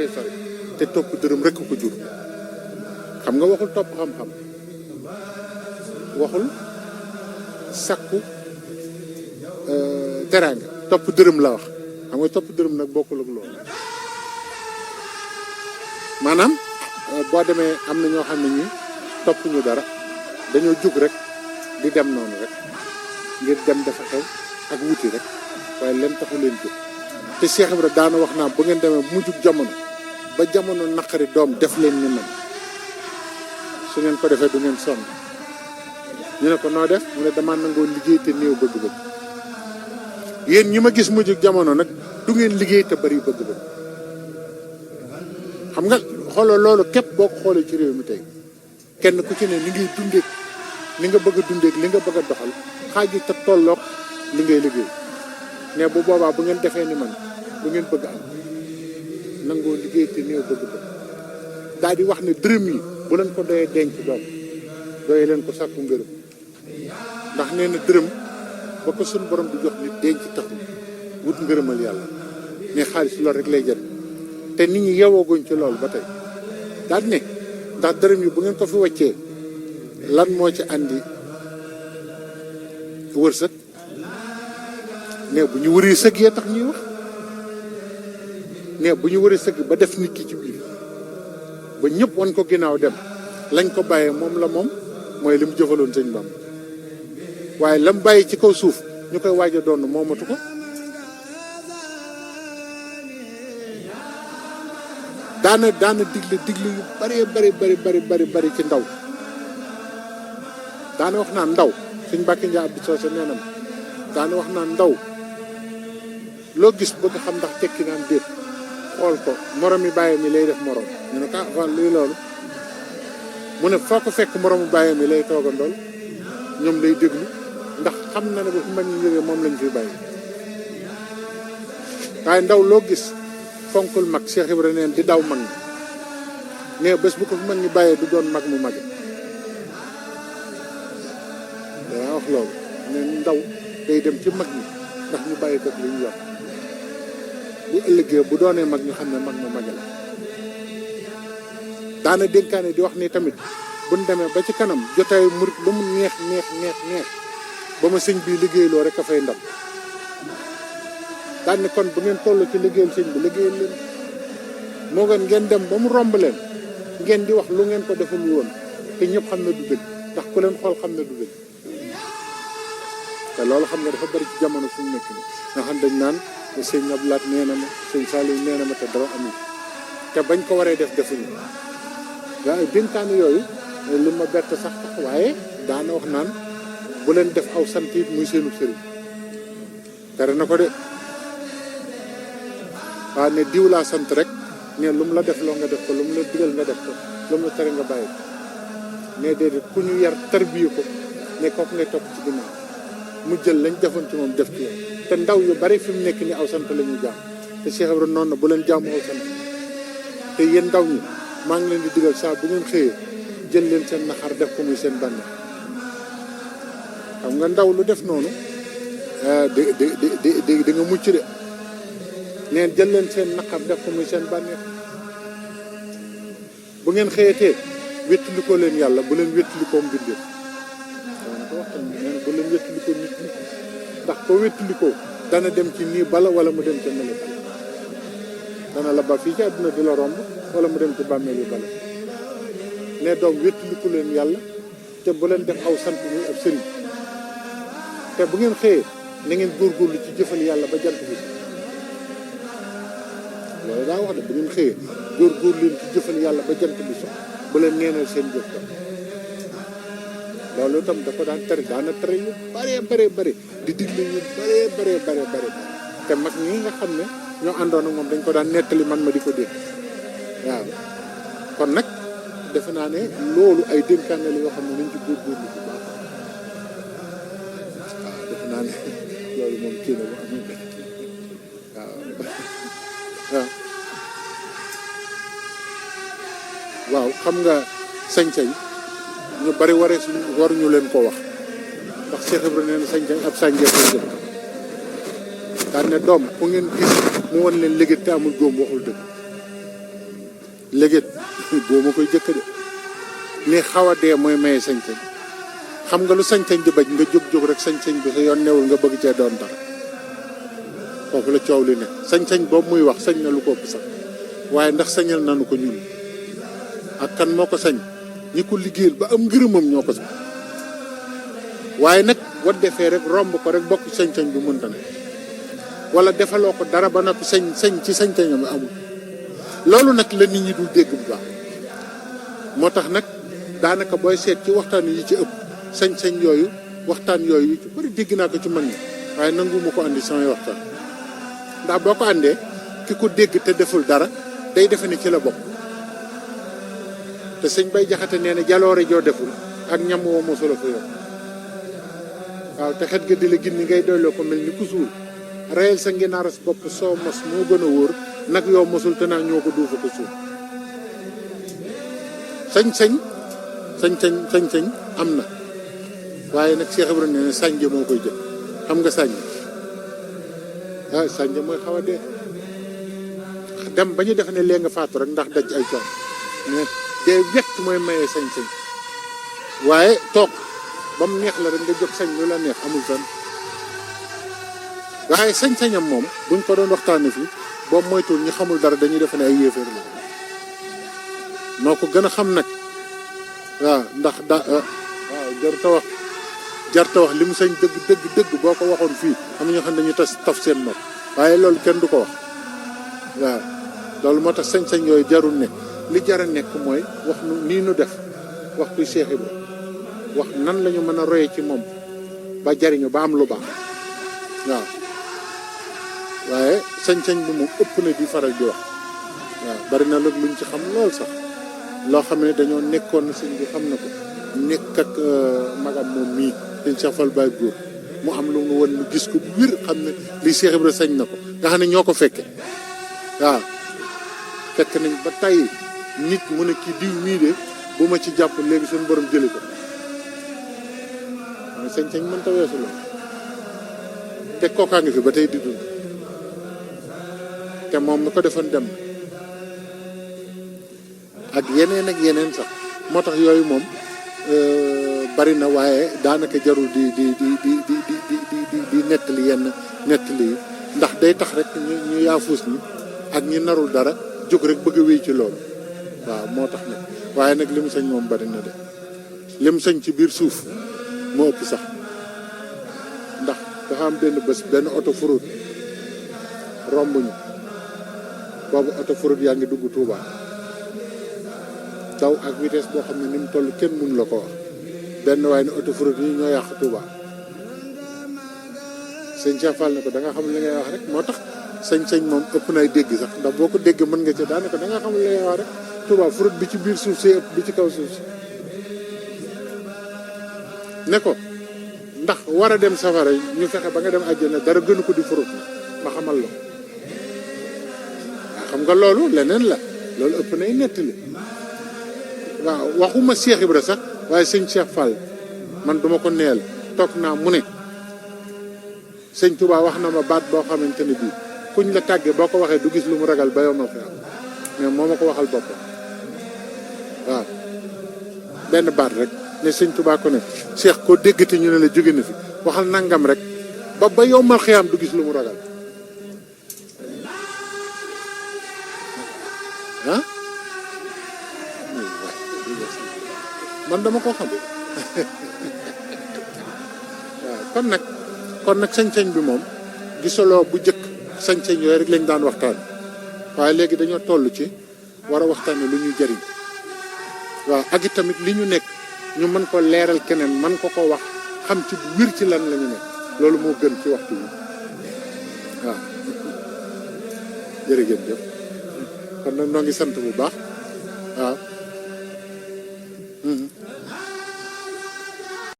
te topp dërëm rekk ko jur xam nga waxul topp xam-xam waxul sakku teraanga topp dërëm la wax xam nga topp dërëm nag bokkul ak loolu maanaam boo demee am na ñoo xam ne ñi topp ñu dara dañoo jug rek di dem noonu rek ngir dem dafa xew ak wuti rek waaye leen taxu leen jóg te Cheikh Ibra daana wax naa bu ngeen demee bu mu jug jamono ba jamono naqari doom def leen ni man su ngeen ko defee du ngeen sonn ñu ne ko noo def mu ne damaa nangoo liggéey te néew bëgg-bëgg yéen ñi ma gis mu jug jamono nag du ngeen liggéey te bari bëgg-bëgg xam nga xooloo loolu képp boo ko xoolee ci réew mi tey kenn ku ci ne ni ngay dundeek li nga bëgg a dundeek li nga bëgg a doxal xaaji te tolloog li ngay liggéey ne bu boobaa bu ngeen defee ni man bu ngeen bëgg am nangoo liggéey te néew bëgg-bëgg daal di wax ne dërëm yi bu leen ko doyee denc doom doyee leen ko sàkku ngërëm ndax nee na dërëm ba ko suñu borom di jox nit denc taxul wut ngërëmal yàlla mais xaalis loolu rek lay jël te nit ñi yeewooguñ ci loolu ba tey daal ne ndax dërëm yi bu ngeen ko fi wàccee lan moo ci andi wërsëg ne bu ñu wëree sëg yee tax ñuy wax ne bu ñu wëree sëg ba def nit ki ci biir ba ñëpp wan ko ginnaaw dem lañ ko bàyyee moom la moom mooy li mu jëfaloon sëñ Bamba waaye lam bàyyi ci kaw suuf ñu koy waaj a doon moomatu ko daana digle yu bari ci ndaw daana wax naan ndaw suñ Mbàkke Njaay Abdu Soose nee na ma daana wax naan ndaw loo gis bëgg xam ndax tekki naan déet xool ko morom mi bàyyi mi lay def morom ñu ne ko xool luy loolu mu ne foo ko fekk moromu bàyyi mi lay toogandool ñoom lay déglu ndax xam na ne ba fi mag ñi jógee moom lañ fi bàyyi waaye ndaw loo gis fonkul mag Cheikh Ibrahima neen di daw mag ñi ne bés bu ko fi mag ñi bàyyee du doon mag mu mage danaa wax loolu ne ndaw day dem ci mag ñi ndax ñu bàyyi ko li ñu yor bu ëllëgee bu doonee mag ñu xam ne mag mu mage la daana dénkaane di wax ni tamit buñ demee ba ci kanam jotaayu murit ba mu neex ba ma sëñ bii liggéeyloo rek a fay ndam daan ne kon bu ngeen toll ci liggéeyal sëñ bi liggéeyal leen moo gën ngeen dem ba mu romb leen ngeen di wax lu ngeen ko deful woon te ñëpp xam ne du dëgg ndax ku leen xool xam ne du dëgg te loolu xam nga dafa bari ci jamono fu mu nekk nii nga xam dañ naan sëñ Abdoulaat nee na ma sëñ Saliou nee na ma te dara amul te bañ ko waree def defuñu waaye dénkaane yooyu li ma bett sax waaye daana wax naan bu leen def aw sant it muy seenu sëriñ tere na ko de waaw ne diw laa sant rek ne lu mu la def loo nga def ko lu mu la digal nga def ko lu mu la tere nga bàyyi ko ne déedéet ku ñu yar tarbiyu ko ne kooku ngay topp ci ginnaaw mu jël lañ defoon ci moom def ci yow te ndaw yu bari fi mu nekk ni aw sant la ñuy jaam te Cheikh Ibrahima noonu na bu leen jaamu aw sant te yéen ndaw ñi maa ngi leen di digal saa bu ngeen xëyee jël leen seen naxar def ko muy seen bànneex xam nga ndaw lu def noonu di nga mucc de neen jël leen seen naqar def ko muy seen bànneex bu ngeen xëyatee wéttalikoo leen yàlla bu leen wéttalikoo mbindeef daana ko waxtaan neen bu leen wéttalikoo nit ñi ndax ko wéttalikoo dana dem ci nii bala wala mu dem ca mele bala dana la ba fii ci àdduna di la romb wala mu dem ci bàmmeel yu bala ne doom wéttaliku leen yàlla te bu leen def aw sant muy ab sëriñ te bu ngeen xëyee na ngeen góorgóorlu ci jëfal yàlla ba jant bi loolu daa wax de bu ngeen xëyee góorgóorlu leen ci jëfal yàlla ba jant bi so bu leen neenal seen jëf tam loolu itam da ko daan tere daana tere yu bare di digle yu bare te mag ñi nga xam ne ñoo àndoon ak moom dañ ko daan nettali man ma di ko dégg waaw kon nag defe naa ne loolu ay dénkaane la yoo xam ne nañ ci góorgóorlu bu baax waaw defe naa ne loolu moom kii na bu amul waaw xam nga sañ-sañ ñu bari waruñu leen ko wax ndax Cheikh Ibrahima nee na sañ-sañ ab sànjee koy jël daan ne doom ku ngeen gis mu won leen léget te amul góom waxul dëgg léget góoma koy jëkk de ne xaw a dee mooy maye sañ-sañ xam nga lu sañ-sañ di bañ nga jóg rek sañ-sañ bi sa yoon newul nga bëgg cee doon dara foofu la coow li ne sañ-sañ boobu muy wax sañ na lu ko ëpp sax waaye ndax sañal nanu ko ñun ak kan moo ko sañ ñi ko liggéeyal ba am ngërëmam ñoo ko sañ waaye nag wat defee rek romb ko rek bokk sañ-sañ bu mënta ne wala defaloo ko dara ba noppi sañ ci sañ-sañam amul loolu nag la nit ñi dul dégg bu baax moo tax nag daanaka booy seet ci waxtaan yi ci ëpp sañ-sañ yooyu waxtaan yooyu ci bari dégg naa ko ci mag ñi waaye nanguwuma ko andi samay waxtaan ndax boo ko àndee ki ko dégg te deful dara day defe ne ci la bokk te sëñ Bay Jaxate nee na jaloore joo deful ak ñam woo mosula fa yokk waaw te xet ga di la gindi ngay doyloo ko mel ni ku suul reyal sa nginaaras bopp soo mos moo gën a wóor nag yow mosul te naa ñoo ko duufa ko suul sañ-sañ am na waaye nag Cheikh Ibrahima nee na sànje moo koy jël xam nga sànje ah sànja mooy xaw a dee dem ba ñu def ne lee nga faatu rek ndax daj ay coono mais dee wett mooy maye sañ-sañ waaye toog ba mu neex la rek nga jóg sañ lu la neex amul fenn waaye sañ-sañam moom buñ ko doon waxtaanee fii boobu moytuwul ñu xamul dara dañuy defe ne ay yéeféer la noo ko gën a xam nag waaw ndax waaw jarta wax li mu sañ dëgg boo ko waxoon fii am na ñoo xam ne dañuy taf seen nopp waaye loolu kenn du ko wax waaw loolu moo tax sañ-sañ yooyu jarul ne li jara nekk mooy wax nu nii nu def wax kuy Cheikh Ibra wax nan la ñu mën a roye ci moom ba jariñu ba am lu baax waaw waaye sañ-sañ bi moom ëpp na di faral di wax waaw bari na loolu luñ ci xam lool sax loo xam ne dañoo nekkoon sëñ bi xam na ko nekk ak magam moom mii sëñ Cheikh Fall Baye Góor mu am lu mu won mu gis ko bu wér xam ne li Cheikh Ibra sañ na ko nga xam ne ñoo ko fekke waaw fekk nañ ba tey nit mu ne kii diw mii de bu ma ci jàpp léegi suñu borom jëli ko mooy sañ-sañ mënta weesu la te kookaa ngi fi ba tey di dund te moom mi ko defoon dem ak yeneen sax moo tax yooyu moom bari na waaye daanaka jarul di nettali yenn nettali yi ndax day tax rek ñu yaafuus ni ak ñi narul dara jóg rek bëgg a wéy ci loolu waaw moo tax nag waaye nag li mu sañ moom bari na de li mu sañ ci biir suuf moo ëpp sax ndax dafa am benn bés benn oto furut romb ñu boobu oto furut yaa ngi dugg Touba daw ak vitesse boo xam ne ni mu toll kenn mënu la ko wax benn waaye ne oto furut yi ñoo yàq Touba sëñ Cheikh Fall ne ko da nga xam li ngay wax rek moo tax sañ-sañ moom ëpp nay dégg sax ndax boo ko dégg mën nga ca daanaka da nga xam li ngay wax rek Touba furut bi ci biir suuf si ëpp bi ci kaw suuf si ne ko ndax war a dem safara ñu fexe ba nga dem àjjana dara gënu ko di furut na ma xamal la waaw xam nga loolu leneen la loolu ëpp nay nettali waaw waxuma Cheikh Ibra sax waaye sëñ Cheikh Fall man duma ko neel toog naa mu ne sëñ Touba wax na ma baat boo xamante ne bii kuñ la tàggee boo ko waxee du gis lu mu ragal ba yow ma fi am mais moo ma ko waxal boppam waaw benn baat rek ne sëñ Touba ko ne Cheikh koo déggati ñu ne la jóge na fi waxal nangam rek ba yow ma xiyam du gis lu mu ragal ah man dama ko xam waaw kon nag sañ-sañ bi moom gisaloo bu jëkk sañ-sañ yooyu rek lañ daan waxtaan waaye léegi dañoo toll ci war a waxtaane lu ñuy jëriñ waaw ak it tamit li ñu nekk ñu mën ko leeral keneen mën ko wax xam ci bu wér ci lan la ñu nekk loolu moo gën ci waxtu bi waaw jërëjëf kon nag noo ngi sant bu baax waaw